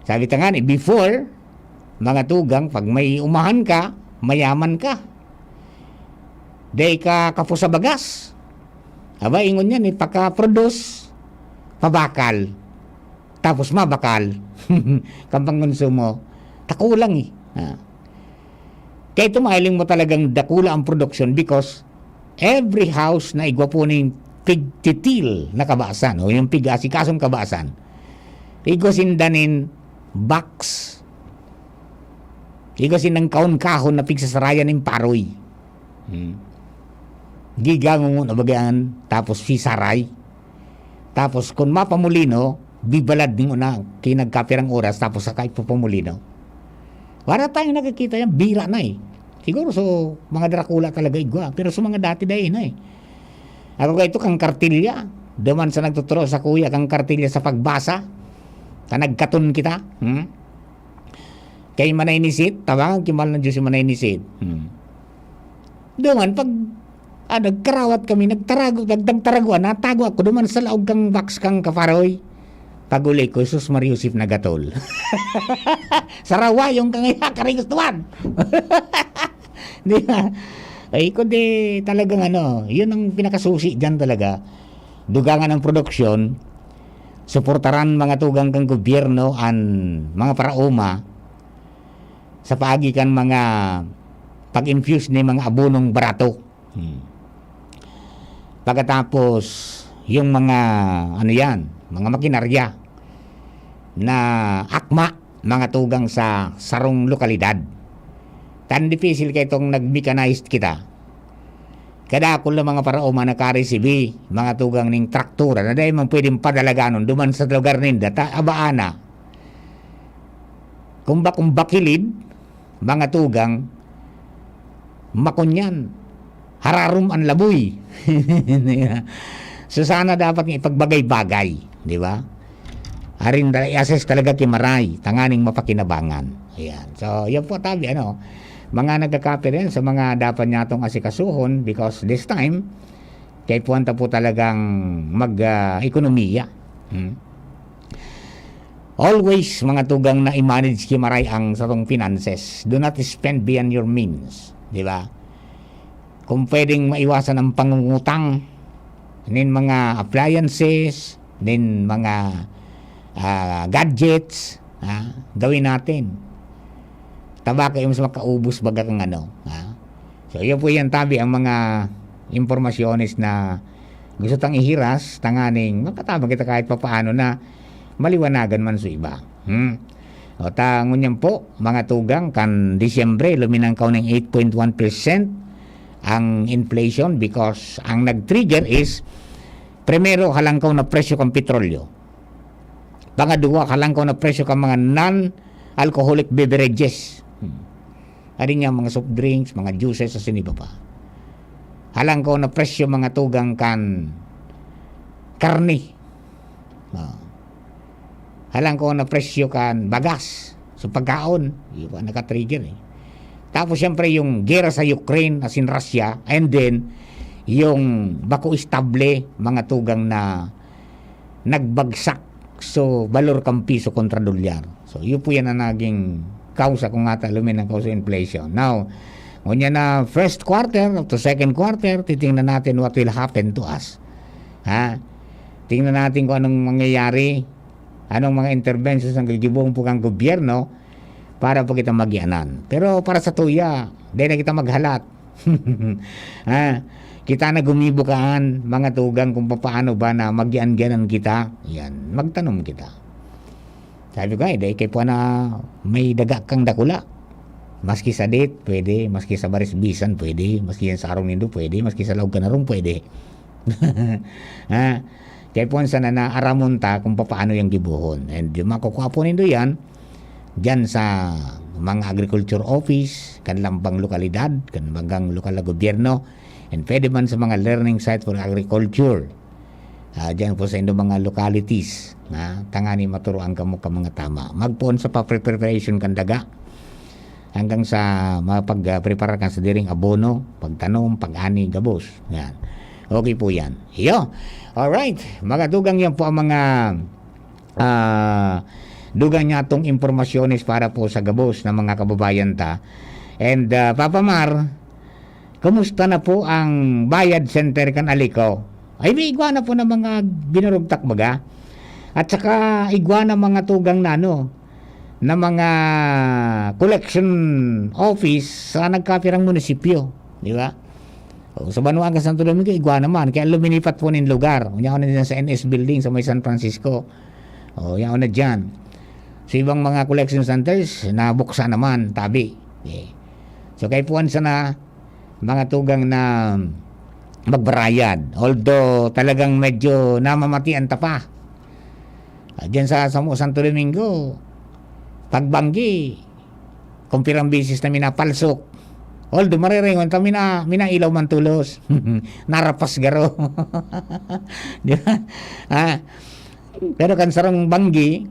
Sabi ta nga ni, before, mga tugang, pag may umahan ka, mayaman ka. Dai ka kapos sa bagas. Aba, ingon yan, ipaka-produce, pabakal. Tapos mabakal. Kan pangkonsumo. Takulang eh. Ah. Kaya ito, mahiling mo talagang dakula ang production because every house na igwa po ning pigtitil na kabasan o yung pig-asikasong kabasan, igwa sinda nin box. Igwa sindang kahon-kahon na pigsasarayan nin paroy. Hmm. Gigangon na bagaan, tapos sisaray. Tapos, kun mapamulino, bibalad ning una, kinagkapirang oras, tapos saka ipapamulino. Wala tayong nakikita yan, bira na eh. Siguro so, mga Dracula talaga igwa, pero sa mga dati dai na eh. Ako kaito kang kartilya, duman sa nagtuturo sa kuya kang kartilya sa pagbasa, ta nagkaton kita, hmm? Kay Manay Nisit, tabangan ki mahal na Diyos si Manay Nisit. Hmm. Duman, pag, ah, nagkarawat kami, nagtarago, nag-, nagtaraguan, natago ako duman sa laog kang box kang kaparoy. Pag-uli ko, sus, Maria Joseph nagatol. Sarawa yung kang iya, karingos tuwan. Di ba? Ay, kundi talagang ano, yun ang pinakasusi dyan talaga. Dugangan ang produksyon, suportaran mga tugang kang gobyerno an mga paraoma sa paagi kan mga pag-infuse ni mga abonong barato. Hmm. Pagkatapos, yung mga, ano yan, mga makinarya na akma, mga tugang sa sarong lokalidad. Tan dipisil kay itong nag-mechanized kita. Kadakol na mga paraoma na karesibi, mga tugang ning traktura na dai man pwedeng padalaganon duman sa lugar ninda, ta, abaan na. Kumba, kumba kilid, mga tugang, makunyan, hararom an laboy. So, sana dapat nga ipagbagay-bagay, di ba? Arin ta-, i-assess talaga ki Maray, tanganing mapakinabangan. Ayan. So, yan po, tabi, ano, mga nagkakape rin sa mga dapat niya itong asikasuhon because this time, kay puwan ta po talagang mag, ah, ekonomiya. Hmm? Always, mga tugang, na i-manage ki maray ang satong finances. Do not spend beyond your means, di ba? Kung pwedeng maiwasan ang pangungutang nin mga appliances, nin mga, ah, gadgets, ah, gawin natin. Tabaka yung mas makaubos baga kang ano, ah. So, yun po yan, tabi, ang mga impormasyones na gusto tang ihiras, tanganing makatabang kita kahit papaano na maliwanagan man sa iba. Hmm. O ta, ngunyan po, mga tugang, kan Disyembre, luminangkaw ng eight point one percent ang inflation because ang nag-trigger is, primero, halangkaw na presyo kan petrolyo. Pangadwa, halangkaw na presyo kan mga non-alcoholic beverages. Hmm. Ari nga, mga soft drinks, mga juices, asin iba pa. Halangkaw na presyo, mga tugang, kan karne. Ah. Halangkaw na presyo kan bagas. So, pagkaon, iba naka-trigger eh. Tapos, siyempre, yung gera sa Ukraine, asin Russia, and then, yung bako estable, mga tugang, na nagbagsak. So, balor kan piso kontra dolyar. So, yun po yan ang naging kausa kung ata luminangkaw sa inflation. Now, ngunyan na first quarter up to second quarter, titingnan natin what will happen to us. Ha? Tingnan natin kung anong mangyayari, anong mga interventions ang gigibohon po kan gobyerno para po kita magianan. Pero para sa tuya, di na kita maghalat. Ha? Kita na gumibo kaan, mga tugang, kung papaano ba na magian-gianan kita. Yan, magtanom kita. Sabi ko, "Ay, dai kay po na may daga kang dakula." Maski sadit, pwede. Maski sa barisbisan, pwede. Maski yan sa arong nindo, pwede. Maski sa laog kan arong, pwede. Ha? Kaya po, sana na aramon ta kung papaano yung gibohon. And yung makukua po nindo yan, dyan sa mga agriculture office, kan lambang lokalidad, kan bagang lokal na gobyerno, and pwede man sa mga learning site for agriculture. Ah, dyan po sa indo mga localities, na tangani maturuan kamo ka mga tama. Magpoon sa pa-preparation kan daga, hanggang sa mapag-, ah, preparar kan sa diring abono, pagtanom, pag-ani, gabos. Yan. Okay po yan. Iyo. Alright. Mga tugang, yan po ang mga, ah, dugang niya atong impormasyones para po sa gabos na mga kababayan ta. And, ah, Papa Mar, kumusta na po ang bayad center kan Alico? Ay, may igwa na po na mga binurugtak baga. At saka igwa na mga tugang na ano, na mga collection office sa nagkapirang munisipyo, di ba? O, sa banwaan kan Santo Domingo, igwa naman. Kaya luminipat po nin lugar. Unya na dyan sa N S Building sa may San Francisco. O, yan na dyan. So, ibang mga collection centers, nabuksan naman, tabi. Okay. So, kaipuhan sana, mga tugang, na magbarayad. Although, talagang medyo namamatian ta pa. Ah, dyan sa, sa Santo Domingo, pagbanggi, kung pirang bisis na minapalsok. Although, mariringon ta, mina-, minailaw man tulos. Narapas garo. Di ba? Ah, pero kan sarong banggi,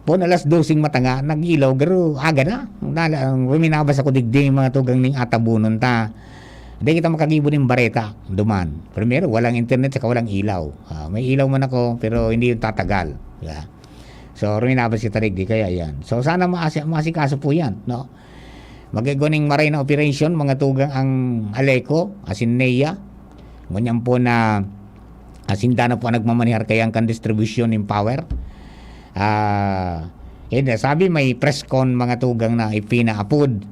pon alas doseng matanga, nag-ilaw, garo, aga na. Nala-, ruminabas ako digdi, mga tugang, ning atabunon ta. Di kita makagibo nin bareta, duman. Primero, walang internet, saka walang ilaw. Ah, may ilaw man ako, pero hindi yung tatagal. Di ba? So, ruminabas kita digdi, kaya yan. So, sana maasi-, maasikaso po yan, no? Magigwa ning maray na operation, mga tugang, ang Aleco, asin NEA. Ngunyan po na, asin dana po ang nagmamanihar kaya ang kan distribution in power. Ah, yun na, sabi may press con, mga tugang, na ipinaapod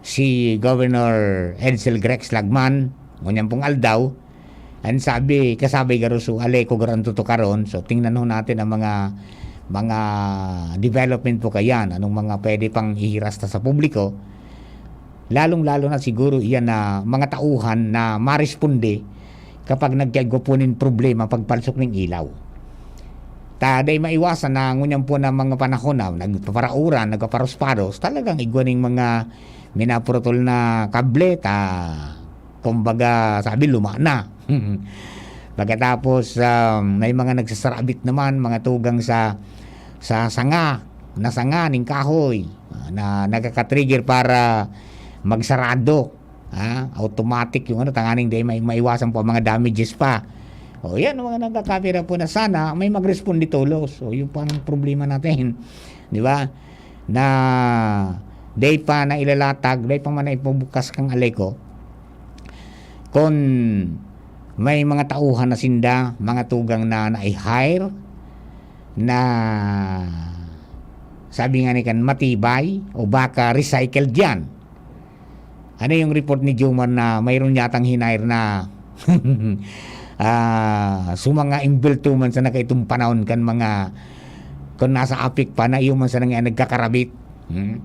si Governor Edsel Grex Lagman, ngunyan pong aldaw, and sabi, kasabay garo so Aleco garo ang tutukaron. So, tingnan ho natin ang mga, mga development po kayan. Anong mga pwede pang ihiras ta sa publiko? Lalong-lalo na siguro iyan na mga tauhan na maresponde kapag nagkaigwa po nin problema pagpalsok ning ilaw. Ta, dai maiwasan na ngunyan po na mga panahon na nagpaparauran, nagpaparusparos, talagang igwa ning mga minapurutol na kable, ta, kumbaga, sabi, luma na. Pagkatapos, um, may mga nagsasarabit naman, mga tugang sa, sa sanga, na sanga ning kahoy, ah, na nagkaka-trigger para magsarado. Ah, automatic yung ano, tanganing di may maiwasan po ang mga damages pa. O, yan ang mga nagkakapira po na sana may magresponde tolos. O, yun po ang problema natin. Di ba? Na day pa na ilalatag, day pa man na ipubukas kang Aleco. Kung may mga tauhan na sinda, mga tugang na nai-hire, na sabi nga ni kan matibay o baka recycled yan. Ano yung report ni Jomar na mayroon yatang hinire na, ah, so mga imbelto man sa nakaitong panahon kan mga, kung nasa APEC pa, na iyo man sa nang-, nagkakarabit, hmm?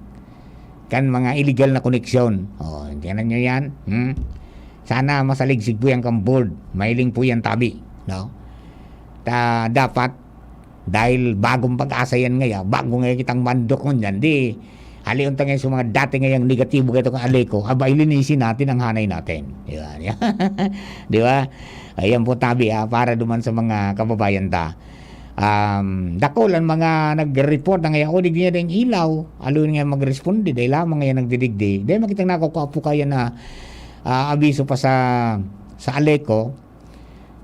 Kan mga illegal na koneksyon. Oh, tingnan nyo yan. Hmm? Sana masaligsig po yan kang board. Mahiling po yan tabi. No? Ta, dapat, dahil bagong pag-asa yan ngaya, bago ngaya kitang mandok ngunyan, di, halion ta ngayon sa mga dati ngayang negatibo kayo kang Aleco, aba, ilinisin natin ang hanay natin. Di ba? Di ba? Ayan po tabi, ah, para duman sa mga kababayan ta. Um, dakul ang mga nagre-report na ngaya, "O, digdi na dayong ilaw." Aloy nga magresponde, dahil lamang ngaya nagdidigdi. Dahil makitang nakukua po kaya na, ah, abiso pa sa, sa Aleco.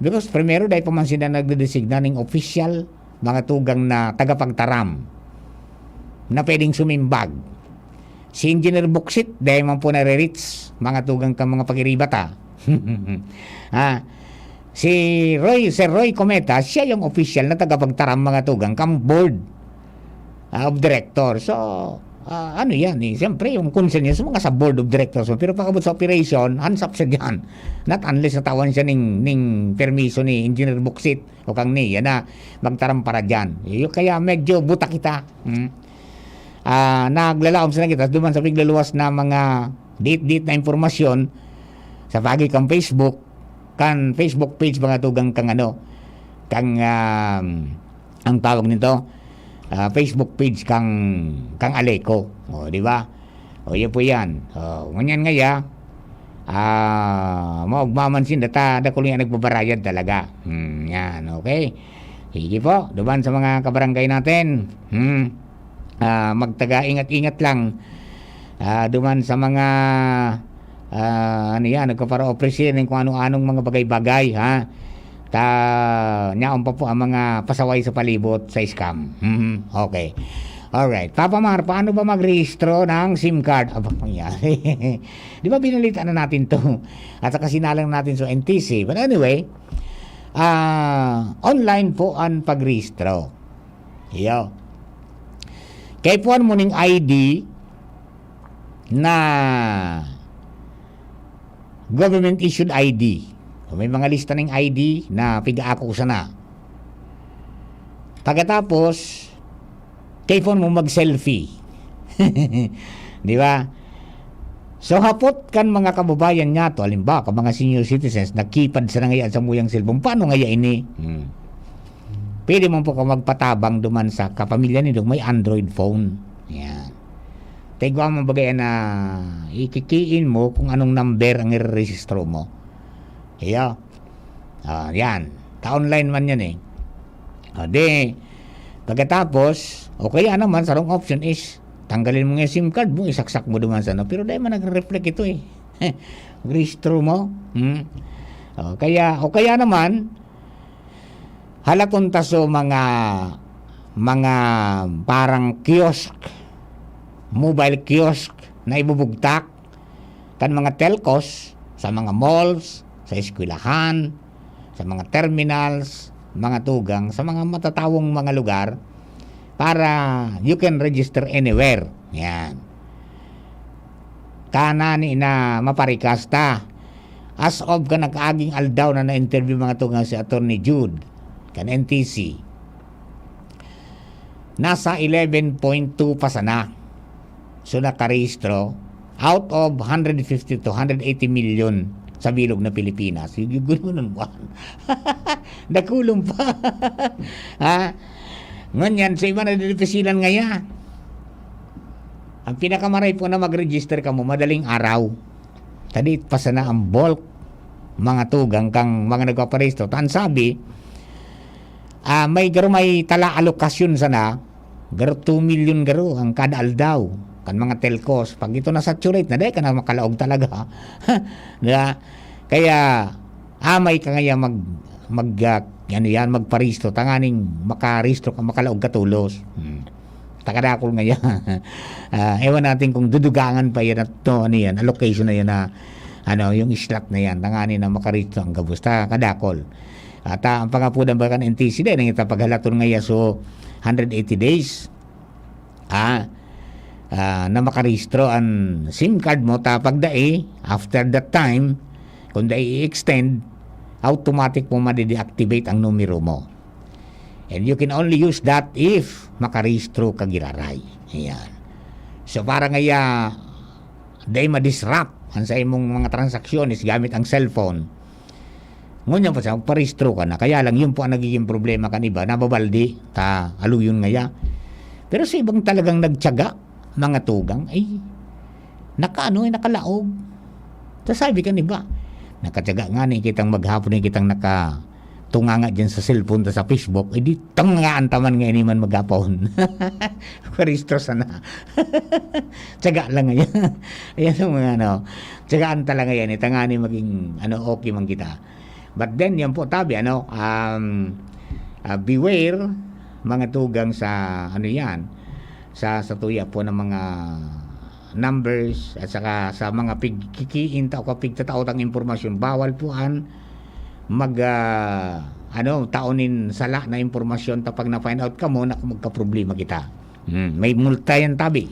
Because primero, dahil pa man sila nagdedesigna ning official, mga tugang na tagapagtaram na pwedeng sumimbag. Si Engineer Buksit, dahil man po nare-reach, mga tugang kang mga pagiriba ta. Ah, si Roy, Sir Roy Cometa, siya yung official na tagapagtaram, mga tugang, kang board, ah, of director. So, ah, ano yan eh, siyempre yung concern niya sa mga sa board of directors. So, pero pag-abot sa operation, hands up siya dyan. Not unless natawan siya ning, ning permiso ni Engineer Buksit o kang Nia na magtaram para dyan. Yung kaya medyo buta kita. Hmm? Ah, naglalaom sa kita duman sa piglaluwas na mga date-date na impormasyon sa bagay kang Facebook, kan Facebook page, mga tugang kang ano, kang, um, ang tawag nito, ah, Facebook page kang, kang Aleco. O, di ba? O, yan po yan. O, ngunyan ngaya, ah, maugma man sinda ta, dakul yan nagbabarayad talaga. Hmm, yan, okay. Sige po, duman sa mga kabarangay natin. Hmm. Ah, magtaga ingat-ingat lang. Ah, duman sa mga, ah, ano yan, nagpapara-office yan, kung ano-anong mga bagay-bagay, ha? Ta, nyaon pa po ang mga pasaway sa palibot sa scam. Mhm, okay. Alright. Papa Mar, paano ba magrehistro ng SIM card? Aba, nangyari. Di ba binalita na natin to? At saka sinalang natin sa N T C. But anyway, ah, online po ang pagrehistro. Iyo. Kaipuhan mo ning I D na government issued I D. So, may mga lista ning I D na piga-ako sana. Pagkatapos, kaipuhan mo mag-selfie. Di ba? So, hapot kan mga kababayan niya to, halimbawa, kan mga senior citizens, nagkipad sa nangayaan sa muyang cellphone. Paano ngaya ini? Hmm. Pwede man po ka magpatabang duman sa kapamilya nindo may Android phone. Yan. Taigwa mo bagay na ikikiin mo kung anong number ang irerehistro mo. Iyo. Ah, yan. Ka-online man yan eh. Ah, di, pagkatapos, o kaya naman, sarong option is, tanggalin mo nga yung SIM card mo, isaksak mo duman sa ano. Pero dahil man nagre-reflect ito eh. Rehistro mo. Hmm? O kaya, o kaya naman, halaton ta so mga, mga parang kiosk, mobile kiosk na ibubugtak kan mga telcos sa mga malls, sa eskwelahan, sa mga terminals, mga tugang, sa mga matatawong mga lugar para you can register anywhere. Yan. Kanani na maparikas ta. As of kan nakaaging aldaw na na-interview, mga tugang, si Attorney Jude kan N T C, nasa eleven point two pa sana. So, nakarehistro out of hundred fifty to hundred eighty million sa bilog na Pilipinas. Yung, yung gulo ng buwan. Dakulong pa. Ha? Ngunyan, sa iba na dinipisilan ngaya. Ang pinakamaray po na mag-register ka mo, madaling araw. Tadi pa sana ang bulk, mga tugang kang mga nagpaparehistro. Tan sabi, ah, may garo may tala alokasyon sana, garo two million garo ang kada aldaw kan mga telcos. Pag ito na-saturate na, dahil ka na makalaog talaga. Di ba? Kaya, amay ka ngaya mag-, mag, ah, ano yan, magparehistro, tanganing makarehistro ka, makalaog ka tolos. Hmm. Takadakol nga yan. Ah, ewan natin kung dudugangan pa yan at no, ano yan, allocation na yan na, ano, yung slot na yan, tanganing na makarehistro ang gabos. Takadakol. At, ah, ang pangapudan ba kan N T C din, ang ita paghalaton nga yan, so, hundred eighty days. Ah, ah, na makarehistro an SIM card mo, ta pagdai, after that time, kung dai i-extend, automatic mo made-deactivate ang numero mo. And you can only use that if makarehistro ka giraray. Ayan. So, para ngaya, dai ma-disrupt ang sa imong mga transaksyones gamit ang cellphone. Ngunyan pa siya, magparehistro ka na. Kaya lang, yun po ang nagiging problema kan iba, nababaldi, ta aluyon ngaya. Pero sa ibang talagang nagtiyaga, mga tugang, ay, nakaano, ay, nakalaog. Ta sabi kan iba, "Nakatiyaga ngani kitang maghapon, ay, kitang nakatunganga diyan sa cellphone ta sa Facebook, eh, di tangaan ta man ngani man maghapon." Parehistro sana. Tiyaga lang ngayon. Ayan ang mga ano, tiyagaan ta lang ngayon, eh, tanganing maging, ano, okay man kita. But then, yan po, tabi, ano, um, ah, beware, mga tugang sa, ano yan, sa, sa tuya po ng mga numbers at saka sa mga pigkikiin ta o kapigtataotang impormasyon. Bawal po an mag, ah, ano, taon nin sala na impormasyon ta pag na-find out kamo na magkaproblema kita. Hmm, may multa yan, tabi.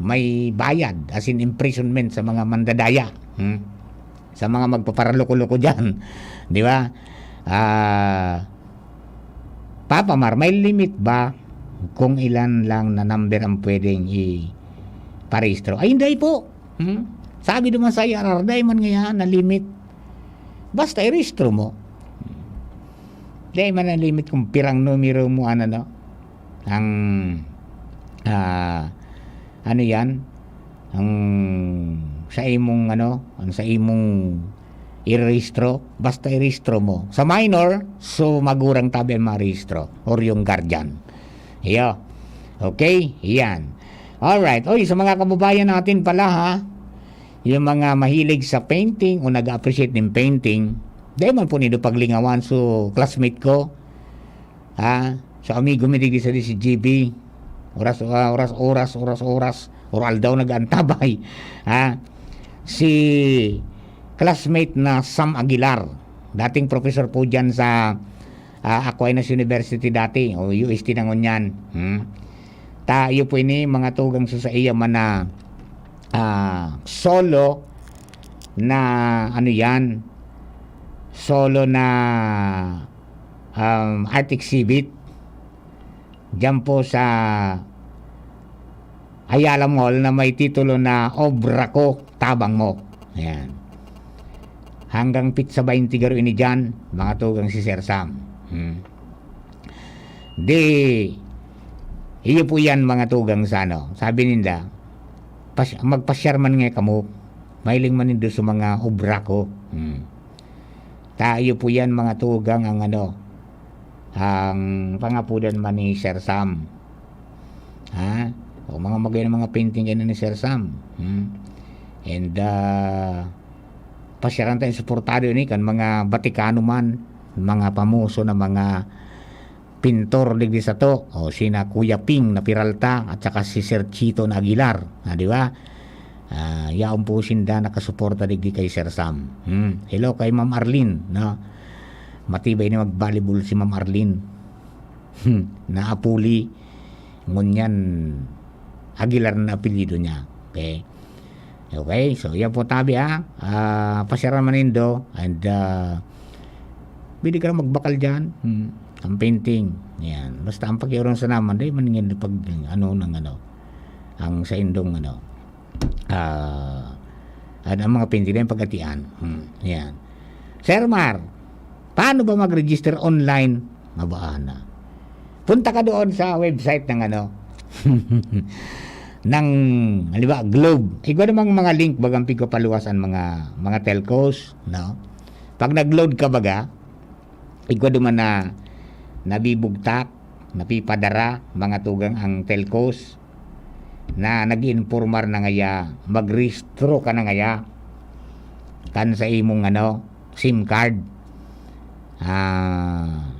May bayad, as in imprisonment sa mga mandadaya. Hmm? Sa mga magpaparaloko-loko dyan. Di ba? Ah, Papa Mar, may limit ba kung ilan lang na number ang pwedeng iparehistro? Ay, hindi po. Hmm? Sabi naman sa I R R, dai man ngayon na limit. Basta irehistro mo. Dai man na limit kung pirang numero mo, ano, no? Ang, ah, ano yan? Ang sa imong, ano, ang sa imong irehistro, basta irehistro mo. Sa minor, so magurang tabi ang marehistro or yung guardian. Iyo. Okay? Yan. Alright. Oy, sa mga kababayan natin pala, ha, yung mga mahilig sa painting o nag-appreciate ng painting, dahil man po nindo paglingawan, so classmate ko, ha, so amigo mi digdi sa si G B, oras, ah, oras, oras, oras, oras, or aldaw nag-aantabay, ha, si classmate na Sam Aguilar, dating professor po dyan sa, ah, Aquinas University dati, o U S T na ngunyan. Hmm? Ta, iyo po ini, mga tugang, sa, sa iya man na, ah, solo na, ano yan, solo na, um, art exhibit diyan po sa Ayala Mall na may titulo na Obra Ko, Tabang Mo. Ayan. Hanggang pitsa baynte garo ini diyan, mga tugang, si Sir Sam. Hmm. Di, iyo po yan, mga tugang, sa ano. Sabi ninda, "Pas-, magpasyar man nga kamo. Mahiling man nindo sa mga obra ko." Hmm. Ta, iyo po yan, mga tugang, ang ano, ang pangapudan man ni Sir Sam. Ha? O, mga magayon na mga painting kayo ni Sir Sam. Hmm? And, ah, pasyaran tayong suportado ini kan mga Batikano man, mga pamoso na mga pintor digdi sato. O, sina Kuya Ping na Peralta at saka si Sir Chito na Aguilar. Ah, di ba? Ah, yaon po sinda nakasuporta digdi kay Sir Sam. Hmm. Hello kay Ma'am Arlene, no? Matibay na mag-volleyball si Ma'am Arlene. Hmm. Na Apuli. Ngunyan, Aguilar na apelyido niya. Okay? Okay, so yan po tabi, ha. Ah, pasyaran man nindo and, ah, pwede ka na magbakal dyan. Hmm. Ang painting. Yan. Basta ang pakiuron sa naman, dahil man ngayon pag ano ng ano, ang sa indong ano, ah, ano ang mga painting na yung pag-atian. Hmm. Yan. Sir Mar, paano ba mag-register online? Mabaan na. Punta ka doon sa website ng ano, ng, halimbawa, Globe. Igwa namang mga link, bagang pigpapaluwas ang mga, mga telcos, no? Pag nag-load ka, baga, igwa duman na nabibugtak, napipadara, mga tugang ang telcos, na nag-iinformar na ngaya, magrehistro ka na ngaya, kan sa imong, ano, SIM card. Ah,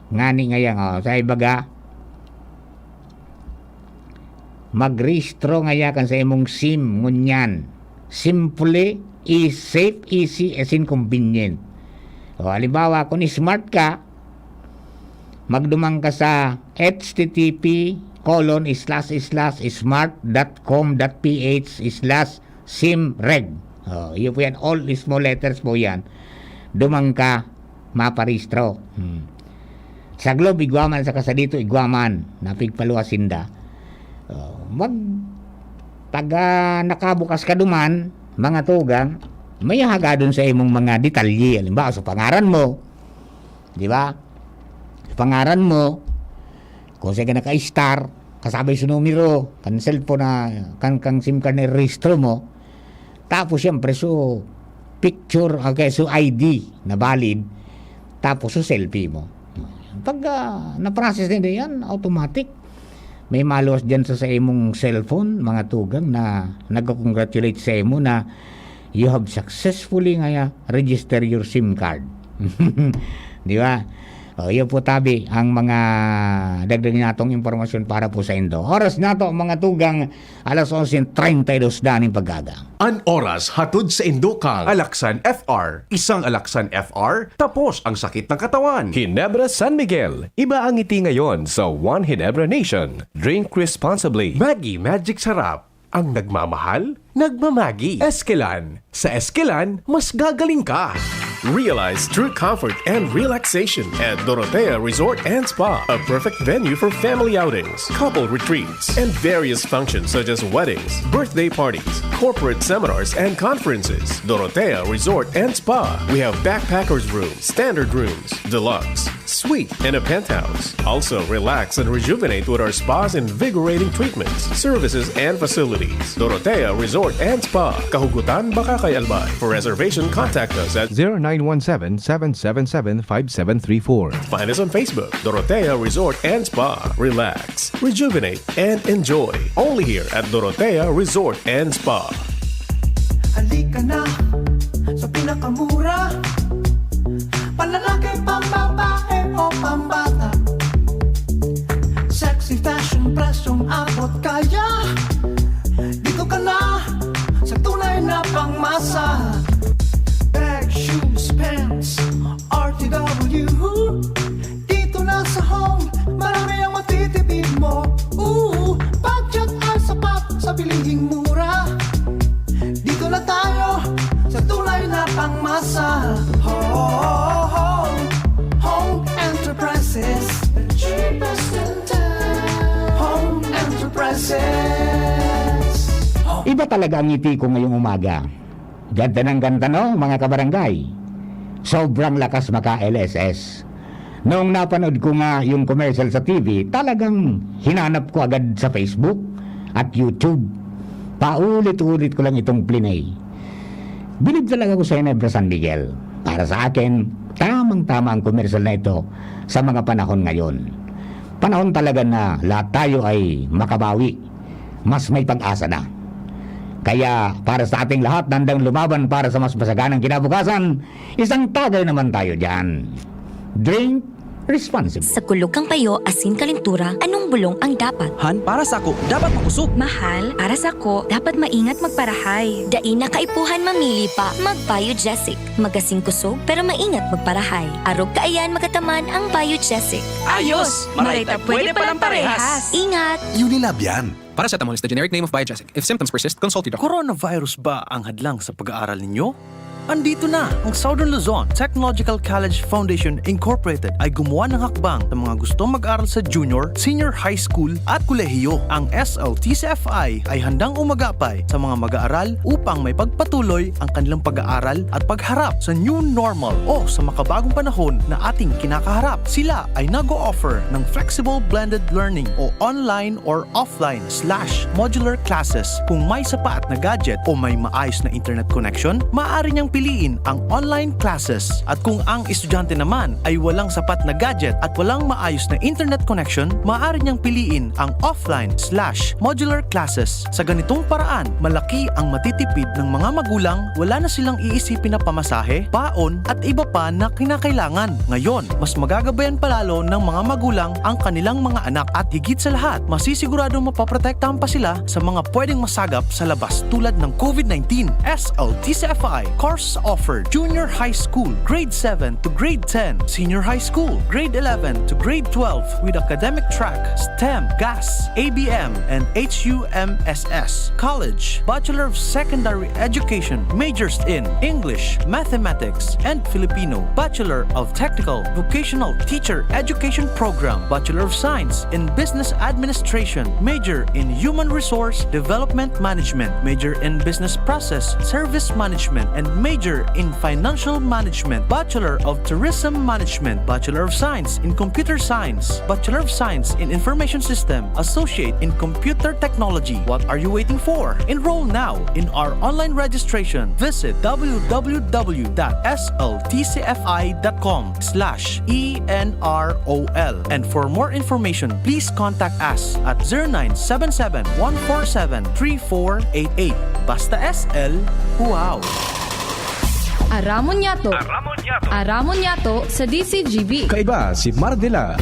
ngani ngaya, oh, sa ibaga, magrehistro ngaya kan sa imong SIM ngunyan. Simple, is safe, easy, as in convenient. O, halimbawa, kung smart ka, magduman ka sa H T T P colon slash slash smart dot com dot P H slash simreg. Oh, iyo po yan. All small letters po yan. Duman ka, maparehistro. Hmm. Sa Globe, igwa man, sa Kasadito, igwa man. Napigpaluwas sinda. Oh, mag, taga nakabukas ka duman, mga tugang, may hagadon sa imong mga detalye. Halimbawa, sa pangaran mo, di ba? Sa pangaran mo, kung saan ka naka-star, kasabay sa numero, kan cellphone na, kan, kang SIM card na irehistro mo. Tapos, siyempre, so, picture, okay, so I D na valid. Tapos, so selfie mo. Pag ah, na-process na yan, automatic. May maluwas dyan sa, sa imong cellphone, mga tugang na nagko-congratulate sa imo na you have successfully ngaya register your SIM card. Di ba? O, yun po tabi ang mga dagdag natong impormasyon para po sa indo. Oras nato, mga tugang, alas onse treinta y dos na ning pag-aga. An oras hatod sa indo kang Alaksan F R. Isang Alaksan F R, tapos ang sakit ng katawan. Ginebra San Miguel. Iba ang ngiti ngayon sa One Ginebra Nation. Drink responsibly. Maggi Magic Sarap. Ang nagmamahal, nagmamagi. Eskelan. Sa Eskelan, mas gagaling ka. Realize true comfort and relaxation at Dorotea Resort and Spa, a perfect venue for family outings, couple retreats, and various functions such as weddings, birthday parties, corporate seminars, and conferences. Dorotea Resort and Spa. We have backpackers room, standard rooms, deluxe, suite, and a penthouse. Also, relax and rejuvenate with our spa's invigorating treatments, services, and facilities. Dorotea Resort and Spa, Kahugutan, Bacacay, Albay. For reservation, contact us at zero nine one seven, seven seven seven, five seven three four. Find us on Facebook, Dorotea Resort and Spa. Relax, rejuvenate, and enjoy. Only here at Dorotea Resort and Spa. Halika na sa pinakamura. Panlalaki, pambabae o pambata. Sexy fashion, presyong abot kaya. Dito ka na sa tunay na pangmasa. Bag, shoes, pants, R T W. Dito na sa Home, marami ang matitipid mo. Ooh, budget ay sapat sa bilihing mura. Dito na tayo sa tunay na pangmasa. Home, Home Enterprises, the cheapest in town. Home Enterprises. Home. Iba talaga ang ngiti ko ngayong umaga. Ganda ng ganda, no, mga kabarangay? Sobrang lakas maka-L S S. Noong napanood ko nga yung commercial sa T V, talagang hinanap ko agad sa Facebook at YouTube. Paulit-ulit ko lang itong plinay. Bilib talaga ako sa Ginebra San Miguel. Para sa akin, tamang-tama ang commercial na ito sa mga panahon ngayon. Panahon talaga na lahat tayo ay makabawi. Mas may pag-asa na. Kaya para sa ating lahat na handang lumaban para sa mas masaganang kinabukasan, isang tagay naman tayo diyan. Drink responsibly. Sa kulog kang payo asin kalentura, anong bulong ang dapat? Han, para sako, dapat makosog. Mahal, para sako, dapat maingat magparahay. Dai na kaipuhan mamili pa, mag-Biogesic. Magasin kosog, pero maingat magparahay. Arog kaiyan magataman ang Biogesic. Ayos! Maray ta pwede palang parehas. Ingat! Unilab yan. Paracetamol is the generic name of Biogesic. If symptoms persist, consult your doctor. Coronavirus ba ang hadlang sa pag-aaral ninyo? Andito na! Ang Southern Luzon Technological College Foundation Incorporated ay gumawa ng hakbang sa mga gustong mag-aral sa junior, senior high school at kolehiyo. Ang S L T C F I ay handang umagapay sa mga mag-aaral upang may pagpatuloy ang kanilang pag-aaral at pagharap sa new normal o sa makabagong panahon na ating kinakaharap. Sila ay nag-o-offer ng flexible blended learning o online or offline slash modular classes. Kung may sapat na gadget o may maayos na internet connection, maaari niyang piliin ang online classes. At kung ang estudyante naman ay walang sapat na gadget at walang maayos na internet connection, maaari niyang piliin ang offline slash modular classes. Sa ganitong paraan, malaki ang matitipid ng mga magulang, wala na silang iisipin na pamasahe, baon, at iba pa na kinakailangan. Ngayon, mas magagabayan pa lalo ng mga magulang ang kanilang mga anak at higit sa lahat, masisiguradong mapoprotektahan pa sila sa mga pwedeng masagap sa labas tulad ng COVID nineteen. S L T C F I course offered: Junior High School, Grade seven to Grade ten, Senior High School, Grade eleven to Grade twelve, with academic track, STEM, GAS, A B M, and H U M S S. College, Bachelor of Secondary Education, majors in English, Mathematics, and Filipino, Bachelor of Technical Vocational Teacher Education Program, Bachelor of Science in Business Administration, major in Human Resource Development Management, major in Business Process Service Management, and major in Financial Management, Bachelor of Tourism Management, Bachelor of Science in Computer Science, Bachelor of Science in Information System, Associate in Computer Technology. What are you waiting for? Enroll now in our online registration. Visit w w w dot s l t c f i dot com slash e n r o l. And for more information, please contact us at zero nine seven seven, one four seven, three four eight eight. Basta S L, wow! Aramon niyato. Aramon niyato. Aramon niyato sa D C G B. Kaiba si Mardela.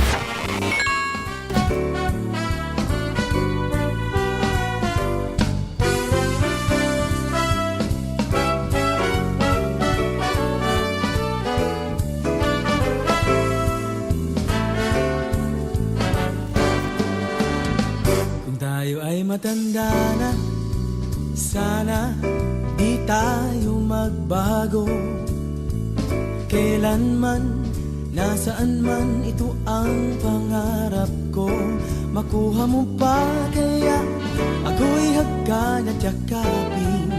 Kung tayo ay matanda na, sana di tayo magbago. Kailanman, nasaan man, ito ang pangarap ko. Makuha mo pa kaya ako'y hagkan at yakapin?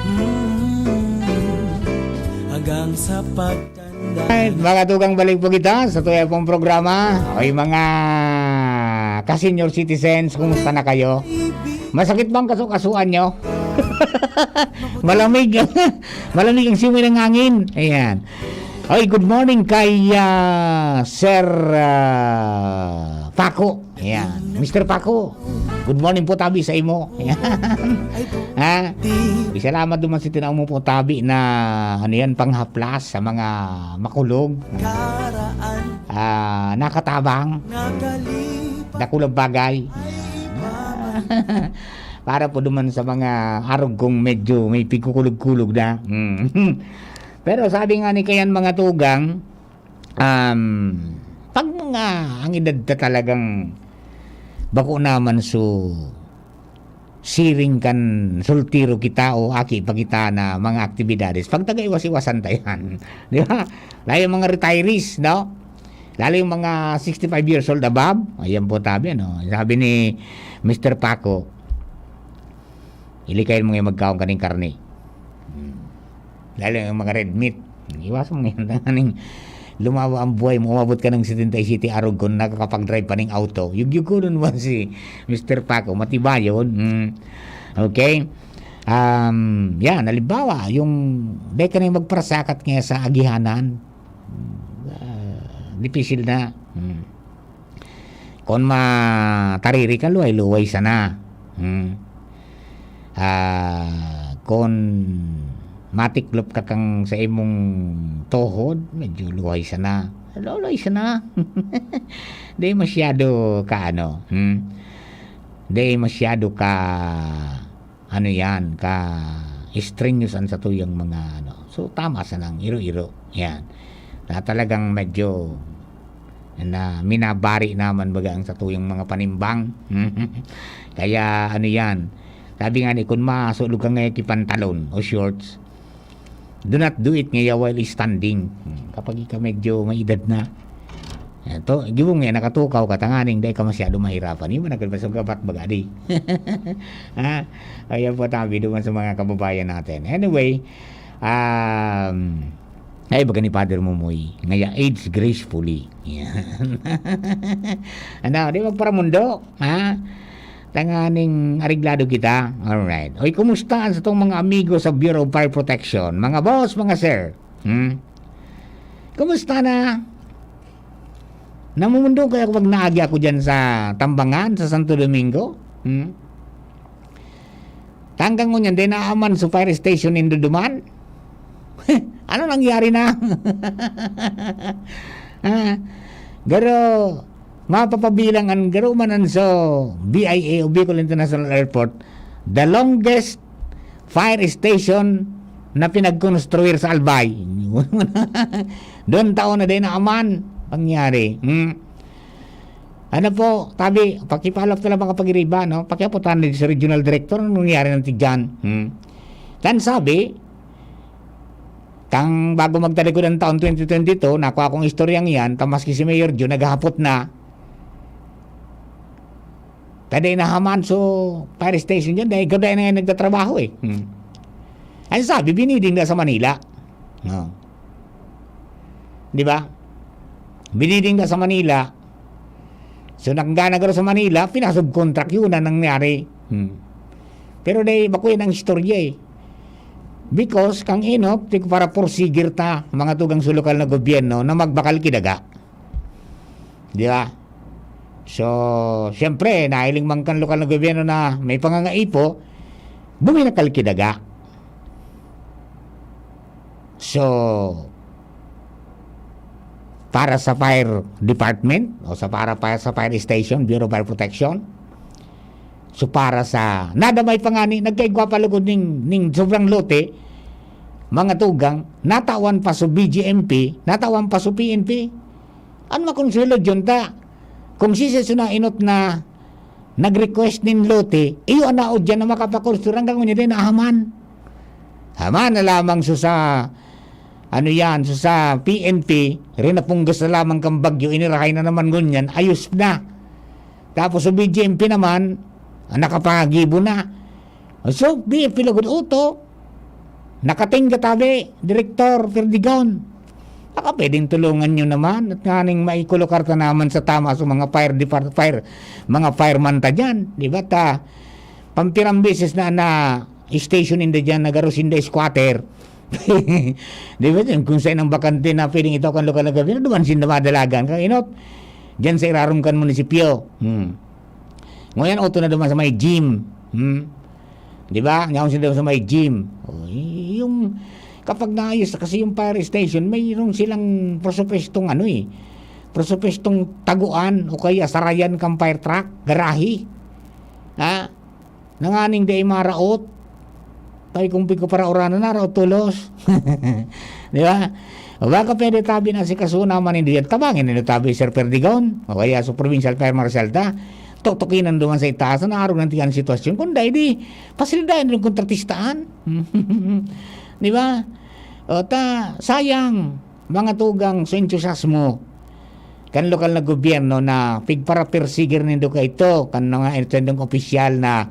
Mm, hanggang sa pagtanda. Alright, mga tugang, balik po kita sa tuya pong programa. Oy, mga ka-senior citizens, kumusta na kayo? Masakit bang kaso-kasuan nyo? Malamig. Malamig ang simoy ng hangin. Ayan. Oy, good morning kay, ah, Sir, ah, Paco. Ayan. Mister Paco, good morning po tabi sa imo. Ayan. Ha? Salamat duman sa tinao mo po tabi na, ano yan, panghaplas sa mga makulog. Ah, nakatabang. Dakulang bagay. Para po duman sa mga arog kong medyo may pigkukulog-kulog na. Mm. Pero sabi nga ni kayan, mga tugang, um, pag mga ang edad ta talagang bako naman so siring kan soltero kita o aki pa kita na mga aktibidades, pagtagaiwas-iwasan ta yan. Di ba? Layo mga retirees, no? Lalo yung mga sixty-five years old above, ayan po tabi, ano? Sabi ni Mister Paco, "Ilikay mo ngayon magkaon kaning karne." Hmm. Lalo yung mga red meat. Iwasan mo yan. Tanganing lumawa ang buhay mo. Umabot ka ng setenta y siete arog kung nakakapag-drive pa ning auto. Yugyugunon mo si Mister Paco. Matibayon. Hmm. Okay? Um, yan, halimbawa, yung beka na yung magparasakat ngayon sa agihanan. Ah, dipisil na. Hmm. Kun matariri ka, luway-luway sana. Hmm. Ah, kun matiklop ka kang sa imong tuhod, medyo luway sana. Luway sana. Di masyado ka ano, hmm? Di masyado ka ano yan, ka-strenuous an satuyang mga ano. So, tama sanang iro-iro. Yan. Na talagang medyo na minabari naman baga ang satuyang mga panimbang. Kaya ano yan, sabi nga ni, kung masulog ka ngayon ki pantalon o shorts, do not do it ngayon while standing. Hmm, kapag ikaw medyo may edad na, eto, gibo nga nakatukaw ka, tanganing dai ka masyado mahirapan. Iba na ka ba sa gabat baga di? Ha? Ayan po, tabi duman sa mga kababayan natin. Anyway, um, ay, baga ni Father Momoy, ngaya age gracefully. Yan. Ano, di magparamundo, ha? Tanganing areglado kita. Alright. Oy, kumusta ang satong mga amigo sa Bureau of Fire Protection? Mga boss, mga sir. Hmm? Kumusta na? Namumundo kaya ako pag naagi ako dyan sa Tambangan, sa Santo Domingo? Hmm? Tanggang ngunyan, di naaman sa fire station in Duduman? Ano nangyari na? Ah, garo, mapapabilang an garo man an so B I A o Bicol International Airport, the longest fire station na pinagkonstruir sa Albay. Doon taon na din naaman pangyari. Hmm. Ano po, tabi, pakipalap na lang mga pag-iriba, no? Pakiaputan ni sa regional director, anong nangyari ng tigyan? Hmm. Tan sabi, tang bago magtalikod ang taon twenty twenty-two, nakuha kong istoryang yan, ta maski si Mayor Joe naghahapot na, taday nahaman so fire station dyan, dahil gabay na nga nagtatrabaho eh. Hmm. Ang sabi, biniding na sa Manila. No. Di ba? Biniding na sa Manila. So, nagganagaro sa Manila, pinasubkontract yun na nangyari. Hmm. Pero dahil bako yun ang istorya eh. Because, kang inop, ti para porsigir ta, mga tugang sa lokal na gobyerno na magbakal kidaga. Di ba? So, siyempre, nahiling man kan lokal na gobyerno na may pangangaipo, buminakal kidaga. So, para sa fire department o sa para, para sa fire station, Bureau of Fire Protection, so para sa nadamay pa nga ni, nagkaigwa pa lugod ning, ning sobrang lote, mga tugang, natawan pa so B J M P, natawan pa so P N P. Ano makonsuelo dyan ta? Kung si Seso na inot na nag-request nin lote, iyo ang naod dyan na makapakonstruir hanggang ngunyan din naahaman. Haman na lamang so sa, ano yan, so sa P N P, rinapunggas na lamang kang bagyo, inirahay na naman ngunyan, ayos na. Tapos sa B J M P naman, ah, nakapagibo na. So, B F P lugod uto, nakatingga tabi, Direktor Perdigon. Baka pwedeng tulungan nyo naman at nganing maikulokar ta naman sa tama sa mga fire depart-, fire, mga fireman ta dyan. Di ba? Ta, pampirang beses na na station inda dyan, nagaros inda squatter. Di ba? Yan, kung saan ang bakante na pwedeng itaw kan lokal na gobyerno, duman sinda madalagan. Kang inot, dyan sa irarom kan munisipyo. Hmm. Ngayon, auto na duman sa may gym. Hmm. Di ba? Ngayon sila sa may gym. O, y-, yung, kapag naayos na kasi yung fire station, mayroon silang presupwestong ano eh, presupwestong taguan o kaya sarayan kang fire truck, garahe. Ha? Nanganing di ay maraot. Tayo kung pigko para urana na, raot tulos. Di ba? O baka pwede tabi na si Kasuna man hindi yan. Tabangin na tabi, Sir Perdigon. O kaya sa Provincial Fire Marshal ta. Tuktukin ang duman sa itaas na naarog ng tiyan sitwasyon. Kung dahil di, pasilidahin ng kontratistaan. Di ba? O ta, sayang, mga tugang sa entusiasmo kan lokal na gobyerno na pigparapersigir nindo kaito, kan mga entendong opisyal na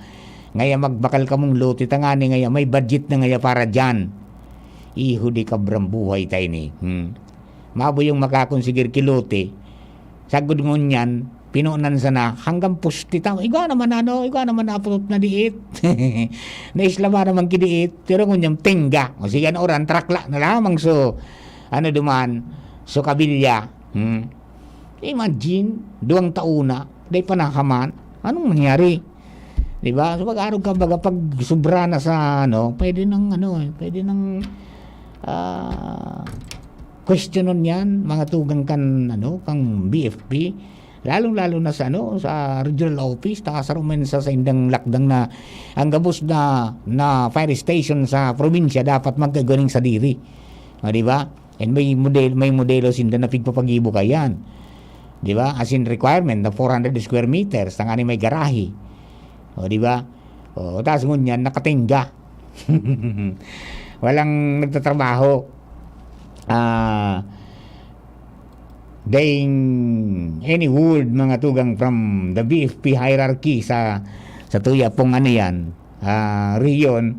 ngaya magbakal kamong lote, tangani ngaya may budget na ngaya para dyan. Iho di kabrang buhay tayo ni. Hmm. Mabo yung makakonsigir ki lote. Sagod ngunyan, pinunan sana hanggang pusti ta. Igwa naman ano, igwa naman na apot na diit. Naislaba naman kidiit. Pero ngunyan, tingga. O sige, ano oran, trakla na lamang. So, ano duman, so kabilya. Hmm. Imagine, duwang taon na, day pa nakaman. Anong nangyari? Di ba? So, pag-arog ka, baga, pag sobra na sa, ano, pwede nang, ano, eh, pwede nang, ah, questionon yan, mga tugang kan, ano, kang B F P. Lalong-lalo na sa, ano, sa regional office, ta sa rumen sa, sa indang lakdang na ang gabos na, na fire station sa probinsya dapat magkaganing sadiri. O, di ba? And may model-, may modelo sinda na pigpapagibo kayan. Di ba? As in requirement na four hundred square meters, tangani may garahe. O, di ba? O, tas ngunyan, nakatingga. Walang nagtatrabaho. Ah, daying any word, mga tugang from the B F P hierarchy sa, sa tuya pong ano yan, ah, rehiyon,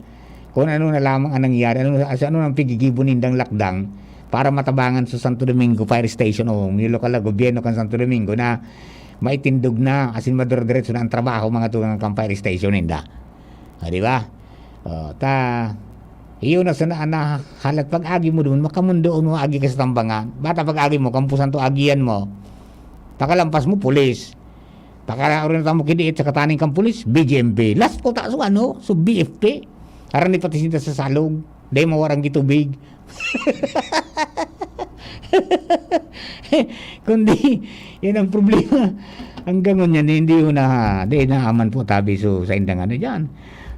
kung ano na lamang ang nangyari, ano, sa ano nang pigigibo nindang lakdang para matabangan sa Santo Domingo Fire Station o yung lokal na gobyerno kan Santo Domingo na maitindog na, asin madurdiretso na ang trabaho, mga tugang, kan fire station ninda. O, di ba? O, ta, iyo na sana an nahalat, pag-agi mo duman, makamundoon mo, agi ka sa tambangan. Bata pag-agi mo, kampusan to agian mo. Pakalampas mo, pulis. Pakaorenta mo kidiit sa kataning kan pulis, B J M P. Last po ta, so ano, so B F P. Aran ni pati sinda sa salog. Dahil mawarang gitubig. Kundi, yan ang problema. Hanggang ngunyan, hindi yun na, di naaman po tabi so sa indang ano dyan.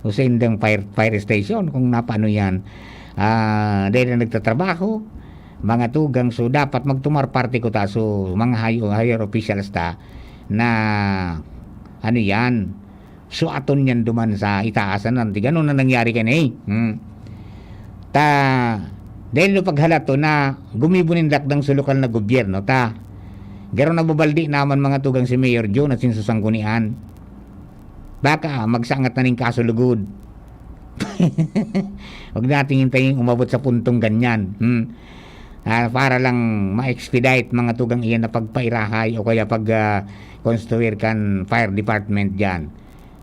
O sa indang fire, fire station, kung napano yan. Ah, dahil na nagtatrabaho, mga tugang, so dapat magtumar parte ko ta, so mga high, higher officials ta, na ano yan, suaton yan duman sa itaas na nanti. Ganun na nangyari kani. Hmm. Ta, dahil no paghalato na gumibo nin dakdang sa lokal na gobyerno, ta, garo nababaldi naman mga tugang si Mayor John at sinsusanggunian. Baka magsangat na ning kaso lugod. Huwag nating hintayin umabot sa puntong ganyan. Hmm. Ah, para lang ma-expedite mga tugang iyan na pagpairahay o kaya pag, ah, construir kan fire department diyan.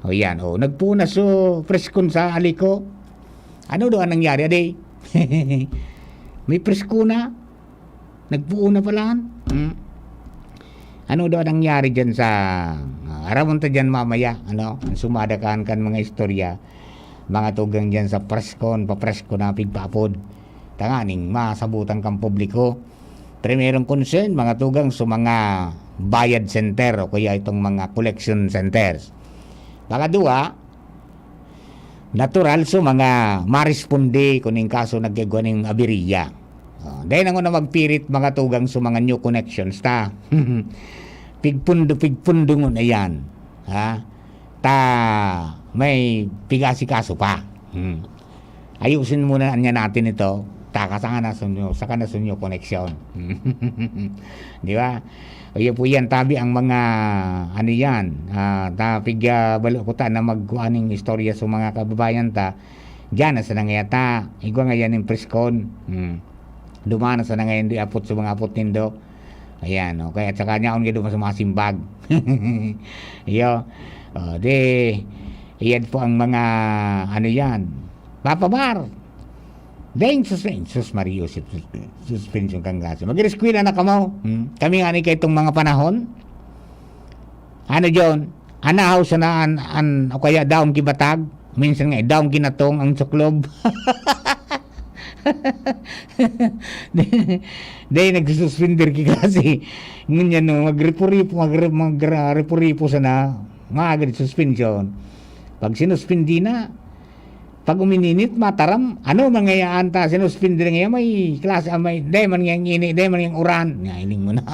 O yan, o, nagpunas so preskon sa aliko. Ano daw ang nangyari, ade? May presko na. Nagpuon na pala. Hmm. Ano daw ang nangyari diyan sa, ah, aramon ta diyan mamaya, ano? Ang sumadakan kan mga istorya, mga tugang diyan sa preskon, papresko na pigpaapod. Tanganing masabutan kan publiko. Primerong concern, mga tugang sa mga bayad center o kaya itong mga collection centers. Pangadua, natural so mga maresponde kun in kaso nagkagwa ning abiriya. Oh, dahil na nga na magpirit mga tugang sa mga new connections ta. Pigpundo, pigpundo ngun na yan. Ha? Ta may pigasikaso pa. Hmm. Ayusin muna niya natin ito. Taka sa nga nasunyo, saka nasunyo koneksyon. Di ba? O, yun po yan, tabi ang mga, ano yan, ah, tapig, ah, balo ko ta na magkuha ning istorya sa mga kababayan ta. Diyan na sa nangayata, igwa nga yan yung preskon. Hmm. Dumana sa nangayon di apot sa mga apot nindo. Ayan, okay. At saka niyaon nga duman sa mga simbag. Iyo. O, di, iyan po ang mga, ano yan. Papa Bar. Deng suspension, sus Mario, sus-, suspension kang grasya. Mag-eskwela na kamo. Hmm? Kami nga ni kay itong mga panahon. Ano, John? Anahaw sa naan, an, o kaya daong kibatag. Minsan nga, daong kinatong ang suklob. Di, di, nagsususpender ki klase. Ngunyan, no, magripo-ripo, magri-, magripo-ripo sana. Maaga di suspension. Pag sinuspindi na, pag umininit, mataram, ano, mangayaan ta, sinuspindi na ngayon, may klase, ah, may, di man ngayang ini, di man ngayang uran. Nga, iling mo na.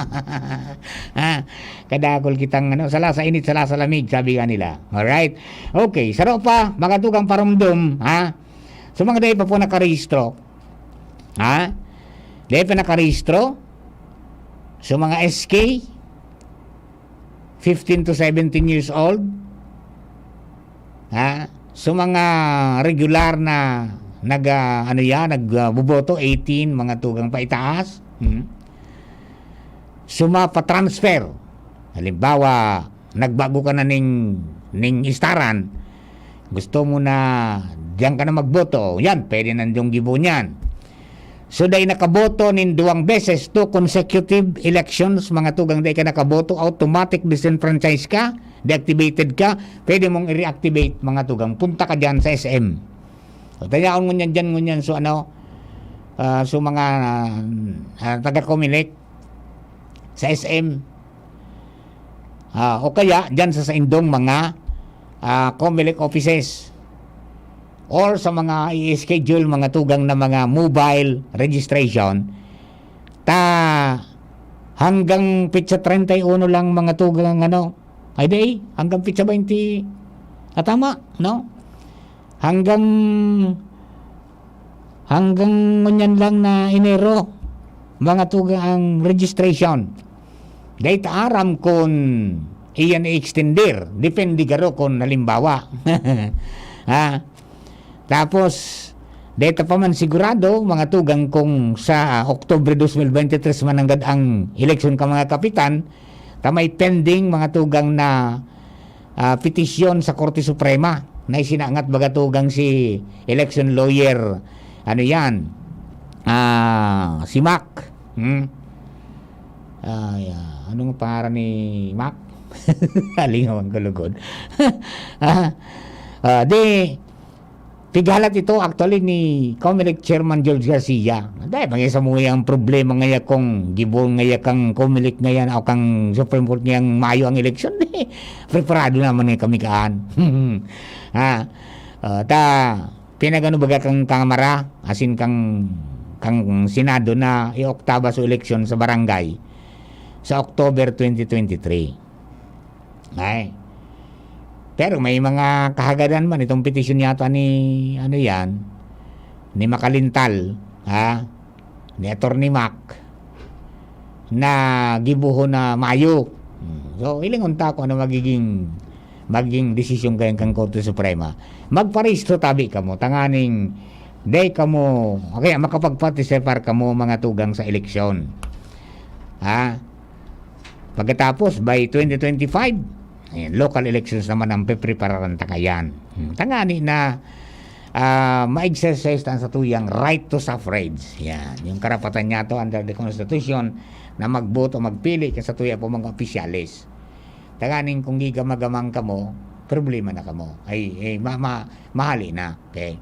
Ha? Kadakol kitang, ano, sala sa init, sala sa lamig, sabi nga nila. Alright? Okay, saro pa, mga tugang parumdom, ha? So, mga dai pa po nakarehistro, ha? Dai pa nakarehistro? So, mga S K, fifteen to seventeen years old, ha? So, mga regular na nag, ah, ano yan, nag, ah, boboto, eighteen, mga tugang paitaas. Hmm? So, mapatransfer. Halimbawa, nagbago ka na ning, ning istaran, gusto mo na diyan ka na magboto, yan, pwede nang yung gibo niyan. So, dai nakaboto nin duwang beses, two consecutive elections, mga tugang dai ka nakaboto, automatic disenfranchise ka, deactivated ka, pwede mong i-reactivate, mga tugang. Punta ka diyan sa S M. So, tayaon ngunyan diyan, ngunyan, so ano, ah, so mga, ah, taga Comelec, sa S M. Ah, o kaya, dyan sa saindong mga, ah, Comelec offices or sa mga i-schedule, mga tugang na mga mobile registration, ta hanggang petsa treinta y uno lang, mga tugang, ano, ay di, hanggang petsa baynte, ah, tama, no? Hanggang, hanggang ngunyan lang na Enero, mga tugang, ang registration. Dai ta aram kun iyan i-extender, depende garo kun halimbawa. Ha? Tapos, dai ta pa man sigurado, mga tugang, kung sa Oktubre dos mil bente tres mananggad ang eleksyon ka mga kapitan, Ta may pending, mga tugang, na, ah, petisyon sa Korte Suprema na isinangat, baga, tugang, si election lawyer, ano yan, ah, si Mac. Hmm? Ah, yeah. Anong pangaran ni Mac? Alingawan ko lugod. Ah, ah, di, pighalat ito actually ni Comelec Chairman George Garcia. Dai, mga sa mga ang problema ngaya kung gibon ngaya kang Comelec ngayan o kang Supreme Court ngayang Mayo ang eleksyon, di, preparado naman nga kami kaan. Ha? Ah, ta, pinagano baga kang Kamara, asin kang, kang Senado na ioktaba so eleksyon sa barangay sa October twenty twenty-three. Ay. Pero may mga kahagadan man itong petisyon yata ni, ano yan, ni Macalintal, ha? Ni Attorney Mac, na gibohon na Mayo. Hmm. So, hilingon ta kung ano magiging, magiging desisyon kayan kan Korte Suprema. Magparehistro tabi kamo, tanganing dai kamo, o kaya makapag-participar kamo, mga tugang, sa eleksyon. Ha? Pagkatapos, by twenty twenty-five, ayan, local elections naman ang peprepararan ta kayan. Hmm, tangani na, ah, ma-exercise ta ang satuyang right to suffrage. Yan, yung karapatan niya to under the Constitution na magboto, magpili kan satuya po mga opisyales. Tanganing kung gigama-gamang kamo, problema na kamo. Ay, ay, ma-, ma-, mahali na. Okay.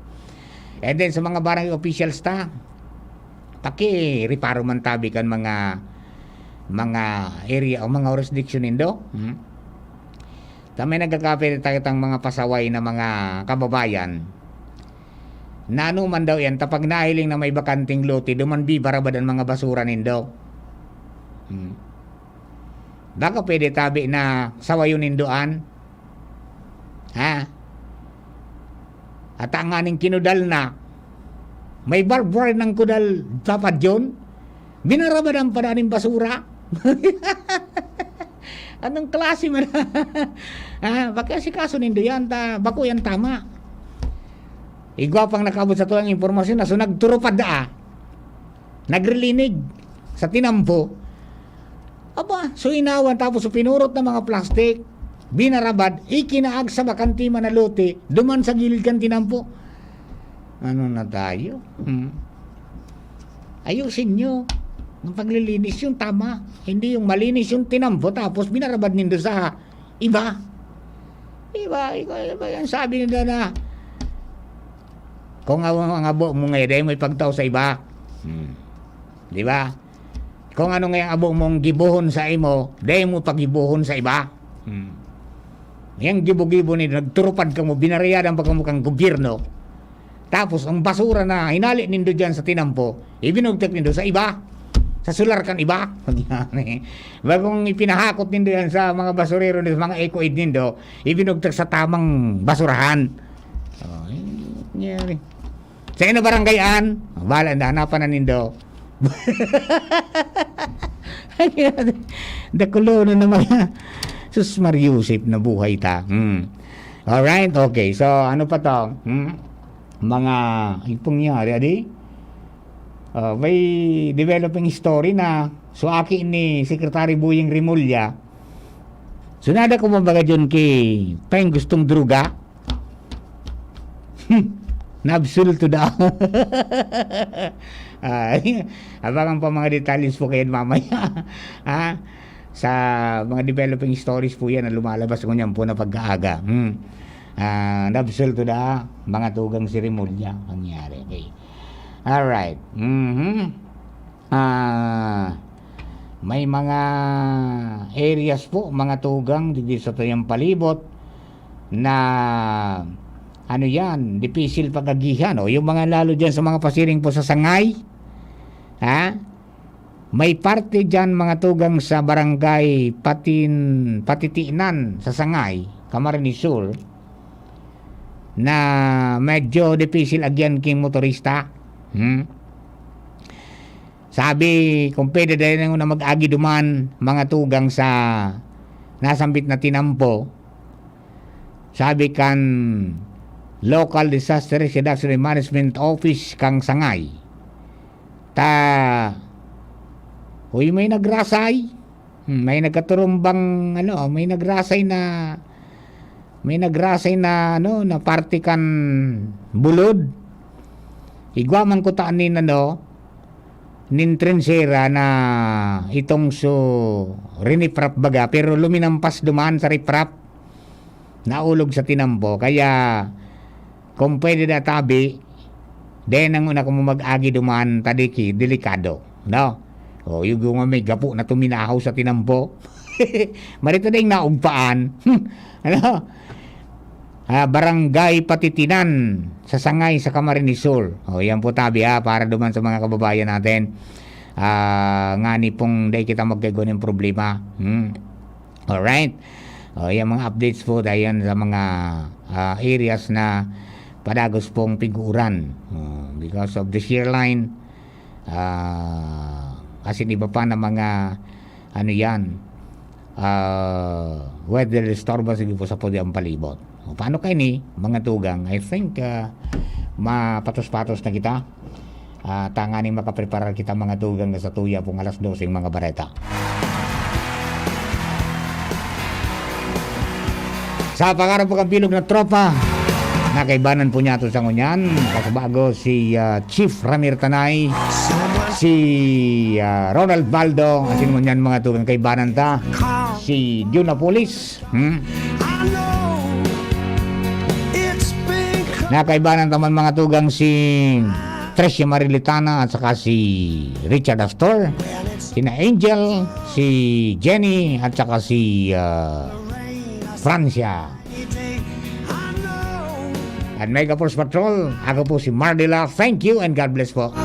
And then, sa mga barangay officials ta, pakireparo man tabi kan mga, mga area o mga jurisdiction nindo. Hmm? Ta may nagkakape ta kitang mga pasaway na mga kababayan. Na ano man daw yan, ta pag nahiling na may bakanting lote, duman bibarabad ang mga basura nindo. Hmm. Baka pwede tabi na sawayon nindo an? Ha? At ang aning kinudal na, may barbed wire ng kudal, Papa John? Binarabadan pa na ning basura? Anong klase man? Ah, pakiasikaso nindo yan, ta, bako yan tama. Igwa pang nakabot sa tuwang impormasyon na, so nagturupad daa. Nagrilinig sa tinampo. Aba, so inawan, tapos so pinurot na mga plastic, binarabad, ikinaag sa bakanti man na lote, duman sa gilid kan tinampo. Ano na tayo? Hmm. Ayusin nyo. Ang paglilinis yung tama. Hindi yung malinis yung tinampo, tapos binarabad nindo sa iba. Iba, iba, iba. Ang sabi nila na, kung ang, ang abo mo ngayon, dahil mo ipagtao sa iba. Hmm. Di ba? Kung ano nga yung abo mong gibohon sa imo, dahil mo pagibohon sa iba. Hmm. Yang gibo-gibo ni, nagturupad kamo, binarayadan pa kamo kang gobyerno. Tapos, ang basura na hinali nindo dyan sa tinampo, ibinugtak nindo sa iba. Sa sular kan iba. Bagong ipinahakot nindo yan sa mga basurero, sa mga eco-aid nindo, ibinugtak sa tamang basurahan. Oh, yun, nangyari. Sa ino barangay an? Bala na, hanapan na nindo. Dakulo na naman. Sus, Mariusip na buhay ta. Hmm. Alright, okay. So, ano pa to? Hmm? Mga, yung pangyari, adi? Ah, may developing story na. So, aki ni Secretary Boying Remulla. So, nada ko, mga John, kay Peng gustong druga. Hmm, naabsulto daw. Ay, abangan pa mga detalles po kayo mamaya. Ha? Sa mga developing stories po yan na lumalabas ngunyan po na pagkaaga. Hmm. Ah, naabsulto na mga tugang seremolya nangyari. Okay. Alright. Mhm. Ah, may mga areas po, mga tugang, dito sa tuyang palibot na, ano yan, dipisil pag-agihan. O, yung mga lalo dyan sa mga pasiring po sa Sangay, ha? May parte dyan, mga tugang, sa barangay Patin-, Patitinan sa Sangay, Camarines Sur, na medyo dipisil agihan king motorista. Hmm? Sabi, kung pwede, dahil na mag-agi duman, mga tugang, sa nasambit na tinampo, sabi kan Local Disaster Risk Reduction and Management Office kang Sangay. Ta, uy, may nagrasay. May nagkaturumbang, ano, may nagrasay na, may nagrasay na, ano, na parte kan bulod. Igwa man kuta nin, ano, nin trensera na itong so riniprap baga, pero luminampas duman sa riprap, naulog sa tinampo. Kaya, kung pwede na tabi, then ang una kung mag-agi duman, tadiki, delikado, no? O, yung mga may gapo na tuminahaw sa tinampo. Marito na yung naugpaan. Ano? Ah, Barangay Patitinan sa Sangay sa Camarines Sur. O, yan po tabi ha, para duman sa mga kababayan natin. Ah, ngani pong dai kita magkaigo ng problema. Hmm. Alright. O, yan mga updates po dahil yan sa mga ah, areas na padagos pong piguran. O, because of the shear line, ah, asin iba pa na mga, ano yan, ah, weather disturbance, sige po sa pwede ang palibot. O, paano kayo ni, mga tugang? I think, ah, mapatos-patos na kita. Ah, tanganing makapreparar kita, mga tugang, sa tuya pong alas dose ng mga bareta. Sa pangarap po kang bilog na tropa, nakaibanan po niya to sa ngunyan. Kasabago si, ah, Chief Ramir Tanay, si, ah, Ronald Baldo, asin ngunyan mga tugang kaibanan ta, si Jun Apulis. Hmm? Nakaibanan ta man mga tugang si Tricia Marilitana at saka si Richard Astor, sina Angel, si Jenny at saka si, ah, Francia. At Mega Force Patrol, ako po si Mardila. Thank you and God bless po.